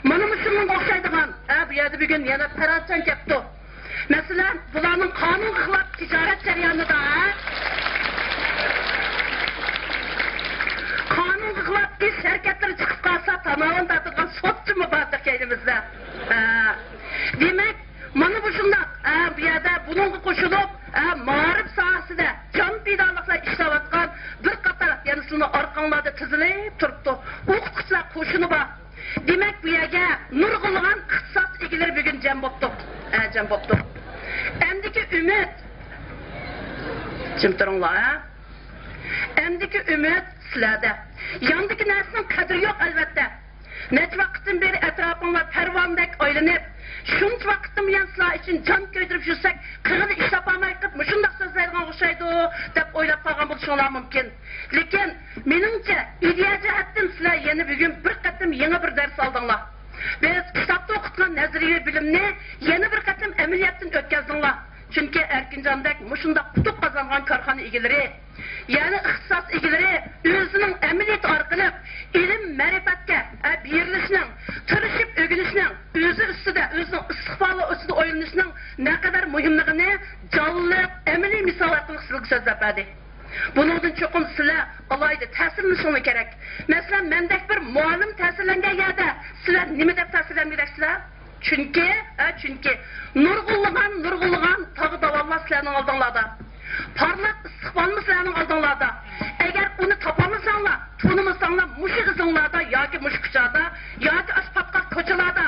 مانا مۇشۇنىڭغا ئوخشايدىغان، ئە، بۇ يەردە بۈگۈن يەنە پەرھاتجان كەپتۇ. مەسىلەن، بۇلارنىڭ قانۇنغا خىلاپ تىجارەت جەريانىدا، ھە؟ قانۇنغا خىلاپ ئىش ھەرىكەتلىرى چىقىپ قالسا، تالاۋان تارتىدىغان سوتچىمۇ باردەك كەينىمىزدە. ھە. دېمەك، مانا مۇشۇنداق، ھە، بۇ يەردە بۇنىڭغا قوشۇلۇپ، ھە، مائارىپ ساھەسىدە جان پىدالىقلار ئىشلەۋاتقان بىر قاتار، يەنە سىلىنىڭ ئارقاڭلاردا تىزىلىپ تۇرۇپتۇ، ئوقۇتقۇچىلار قوشۇنى بار. دېمەك، بۇ يەرگە نۇرغۇنلىغان ئىختىساس ئىگىلىرى بۈگۈن جەم بوپتۇ. ئە، جەم بوپتۇ. ئەمدىكى ئۈمىد. جىم تۇرۇڭلار، ھە؟ ئەمدىكى ئۈمىد سىلەردە. ياندىكى نەرسىنىڭ قەدرى يوق، ئەلۋەتتە. نەچچە ۋاقىتتىن بېرى ئەتراپىڭلار پەرۋانىدەك ئايلىنىپ، شۇنچە ۋاقىتتىن بۇيان سىلەر ئۈچۈن جان كۆيدۈرۈپ يۈرسەك، قېغىدا ئىش تاپالماي قېلىپ، مۇشۇنداق سۆزلەيدىغان ئوخشايدۇ، دەپ ئويلاپ قالغان بولۇشۇڭلار مۇمكىن. لېكىن، مېنىڭچە، ئىدىيە جەھەتتىن سىلەر يەنە بۈگۈن بىر قېتىم يېڭى بىر دەرس ئالدىڭلار. بىز كىتابتا ئوقۇتقان نەزەرىيە بىلىمنى يەنە بىر قېتىم ئەمەلىيەتتىن ئۆتكەزدىڭلار. چۈنكى ئەركىنجاندەك مۇشۇنداق ئۇتۇق قازانغان كارخانا ئىگىلىرى، يەنى ئىختىساس ئىگىلىرى ئۆزىنىڭ ئەمەلىيىتى ئارقىلىق ئىلىم-مەرىپەتكە، ئە، بېرىلىشنىڭ، تىرىشىپ ئۆگىنىشنىڭ، ئۆزى ئۈستىدە، ئۆزىنىڭ ئىستىقبالى ئۈستىدە ئويلىنىشنىڭ نەقەدەر مۇھىملىقىنى جانلىق، ئەمەلىي مىسال ئارقىلىق سىزگە سۆزلەپ بەردى. بۇنىڭدىن چوقۇم سىلەر ئالاھىدە تەسىرلىنىشىڭلار كېرەك. مەسىلەن، مەندەك بىر مۇئەللىم تەسىرلەنگەن يەردە سىلەر نېمە دەپ تەسىرلەنگۈدەكسىلەر؟ چۈنكى، ھە، چۈنكى نۇرغۇنلىغان، نۇرغۇنلىغان تاغ داۋانلار سىلەرنىڭ ئالدىڭلاردا. پارلاق ئىستىقبالمۇ سىلەرنىڭ ئالدىڭلاردا. ئەگەر ئۇنى تاپالمىساڭلار، تونۇمىساڭلار، مۇشۇ ئىزىڭلاردا ياكى مۇشۇ كۇچادا، ياكى ئاشۇ پاتقاق كوچىلاردا،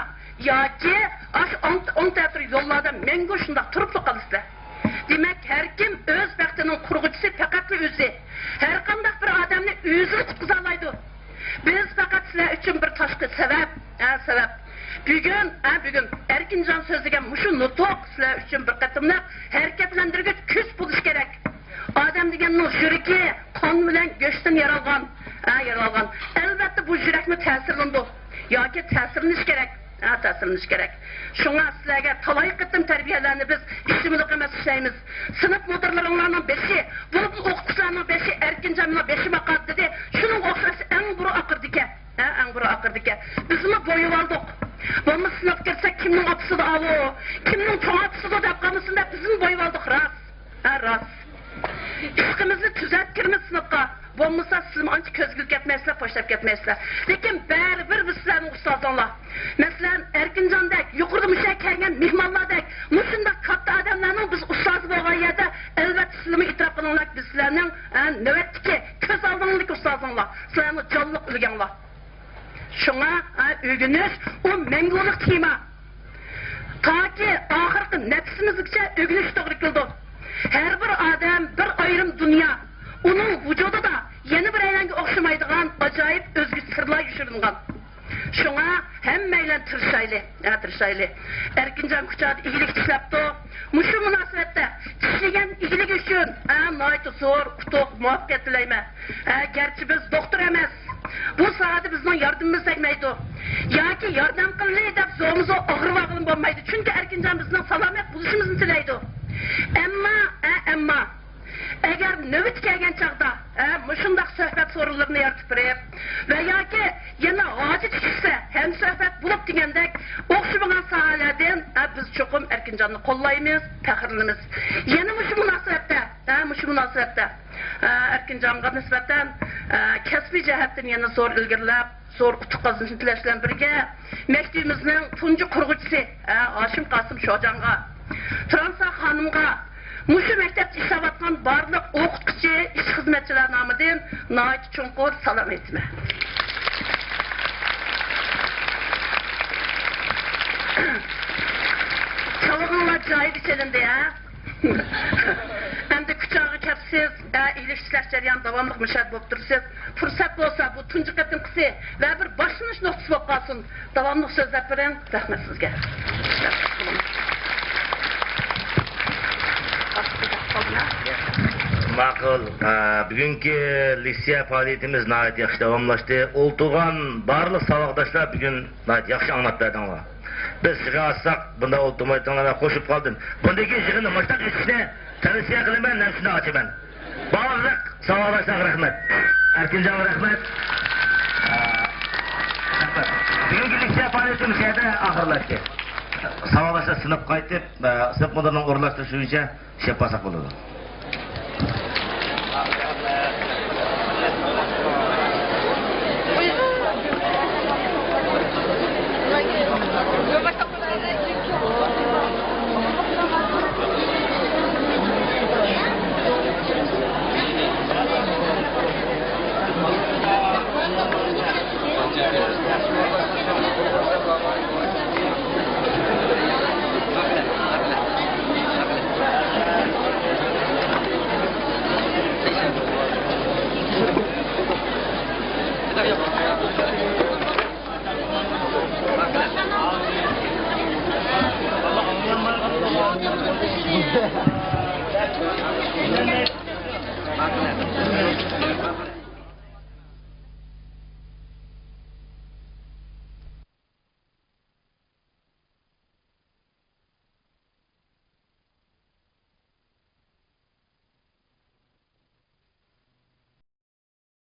ياكى ئاشۇ ئوڭ، ئوڭ تەتۈر يوللاردا مەڭگۈ شۇنداق تۇرۇپلا قالىسىلەر. دېمەك، ھەركىم ئۆز بەختىنىڭ قۇرغۇچىسى پەقەتلا ئۆزى. ھەرقانداق بىر ئادەمنى ئۆزىلا قۇتقۇزالايدۇ. بىز پەقەت سىلەر ئۈچۈن بىر تاشقى سەۋەب، ھە، سەۋەب. بۈگۈن، ھە، بۈگۈن ئەركىنجان سۆزلىگەن مۇشۇ نۇتۇق سىلەر ئۈچۈن بىر قېتىملىق ھەرىكەتلەندۈرگۈچ كۈچ بولۇشى كېرەك. ئادەم دېگەننىڭ يۈرىكى قان بىلەن گۆشتىن يارالغان، ھە، يارالغان. ئەلۋەتتە، بۇ يۈرەكمۇ تەسىرلىنىدۇ. ياكى تەسىرلىنىش كېرەك. ھە، تەسىرلىنىش كېرەك. شۇڭا سىلەرگە تالاي قېتىم تەربىيەلەرنى بىز ئىشچىمۇلۇق ئەمەس ئىشلەيمىز. سىنىپ مۇدىرلىرىڭلارنىڭ بېشى، بولۇپمۇ ئوقۇتقۇچىلارنىڭ بېشى، ئەركىنجاننىڭ بېشى ماقاتتىدى. شۇنىڭغا ئوخشاش ئەڭ بۇرۇن ئاقىردىكەن. ھە، ئەڭ بۇرۇن ئاقىردىكەن. بىزمۇ بويىۋالدۇق. بولمىسا سىنىپقا كىرسەك، كىمنىڭ ئاپىسىدۇ ئاۋۇ؟ كىمنىڭ چوڭ ئاپىسىدۇ دەپ قالمىسۇن دەپ بىزمۇ بويىۋالدۇق، راست. ھە، راست. ئىشقىمىزنى تۈزەتكىنىمىز سىنىپقا. بولمىسا سىزمۇ ئانچە كۆزگىلى كەتمەيسىلەر، پوشلاپ كەتمەيسىلەر. لېكىن بەرىبىر بىز سىلەرنىڭ ئۇستازىڭلار. مەسىلەن، ئەركىنجاندەك، يۇقىرىدا مۇشۇ يەرگە كەلگەن مېھمانلاردەك مۇشۇنداق كاتتا ئادەملەرنىڭ بىز ئۇستازى بولغان يەردە، ئەلۋەتتە، سىلەرمۇ ئېتىراپ قىلىڭلار، بىز سىلەرنىڭ، ئە، نۆۋەتتىكى كۆز ئالدىڭلاردىكى ئۇستازىڭلار. سىلەرنىڭ جانلىق ئۈلگەڭلار. شۇڭا، ئە، ئۆگىنىش ئۇ مەڭگۈلۈك تېما. تاكى ئاخىرقى نەپىسىمىزگىچە ئۆگىنىش توغرا كېلىدۇ. ھەر بىر ئادەم بىر ئايرىم دۇنيا. ئۇنىڭ ۋۇجۇدىدا يەنە بىرەيلەنگە ئوخشىمايدىغان ئاجايىپ ئۆزگىچە سىرلار يوشۇرۇنغان. شۇڭا ھەممەيلەن تىرىشايلى، ھە، تىرىشايلى. ئەركىنجان كۇچادا ئىگىلىك ئىشلەپتۇ. مۇشۇ مۇناسىۋەتتە ئىشلىگەن ئىگىلىكى ئۈچۈن، ھە، ناھايىتى زور ئۇتۇق، مۇۋەپپەقىيەت تىلەيمەن. ھە، گەرچە بىز دوختۇر ئەمەس، بۇ ساھەدە بىزنىڭ ياردىمىمىز تەگمەيدۇ. ياكى ياردەم قىلدى دەپ زورمۇزور ئاغرىۋالغىلىمۇ بولمايدۇ. چۈنكى ئەركىنجان بىزنىڭ سالامەت بولۇشىمىزنى تىلەيدۇ. ئەمما، ھە، ئەمما، ئەگەر نۆۋىتى كەلگەن چاغدا، ھە، مۇشۇنداق سۆھبەت سورۇنلىرىنى يارىتىپ بېرىپ ۋە ياكى يەنە ھاجىتى چۈشسە، ھەمسۆھبەت بولۇپ دېگەندەك ئوخشىمىغان ساھەلەردىن، ھە، بىز چوقۇم ئەركىنجاننى قوللايمىز، پەخىرلىنىمىز. يەنە مۇشۇ مۇناسىۋەتتە، ھە، مۇشۇ مۇناسىۋەتتە، ھە، ئەركىنجانغا نىسبەتەن، ھە، كەسپىي جەھەتتىن يەنە زور ئىلگىرىلەپ، زور ئۇتۇق قازىنىشىنى تىلەش بىلەن بىرگە، مەكتىۋىمىزنىڭ تۇنجى قۇرغۇچىسى، ھە، ھاشىم قاسىم شوجاڭغا، تۇرانسا خانىمغا، مۇشۇ مەكتەپتە ئىشلەۋاتقان بارلىق ئوقۇتقۇچى، ئىشچى-خىزمەتچىلەر نامىدىن ناھايىتى چوڭقۇر سالام ئېيتىمەن. چاۋىقىڭلار جايىدا چېلىندى، ھە؟ ئەمدى كۇچاغا كەپسىز، ئە، ئىگىلىك ئىشلەش جەريانى داۋاملىق مۇشۇ يەردە بولۇپ تۇرىسىز. پۇرسەت بولسا، بۇ تۇنجى قېتىمقىسى ۋە بىر باشلىنىش نۇقتىسى بولۇپ قالسۇن. داۋاملىق سۆزلەپ بېرىڭ. رەھمەت سىزگە. ماقۇل. ئە، بۈگۈنكى لېكسىيە پائالىيىتىمىز ناھايىتى ياخشى داۋاملاشتى. ئولتۇرغان بارلىق ساۋاقداشلار بۈگۈن ناھايىتى ياخشى ئاڭلاپ بەردىڭلار. بىز يىغىۋاتساق، بۇنداق ئولتۇرمايتتىڭلار، مەن قوشۇپ قالدىم. بۇندىن كېيىن يىغىننى مۇشۇنداق ئېچىشنى تەۋسىيە قىلىمەن، مەن شۇنداق ئاچىمەن. بارلىق ساۋاقداشلارغا رەھمەت. ئەركىنجانغا رەھمەت. رەھمەت. بۈگۈنكى لېكسىيە پائالىيىتىمىز شۇ يەردە ئاخىرلاشتى. ساۋاقداشلار سىنىپ قايتىپ، ئە، سىنىپ مۇدىرىنىڭ ئورۇنلاشتۇرۇشى بويىچە ئىشلەپ بارساق بولىدۇ.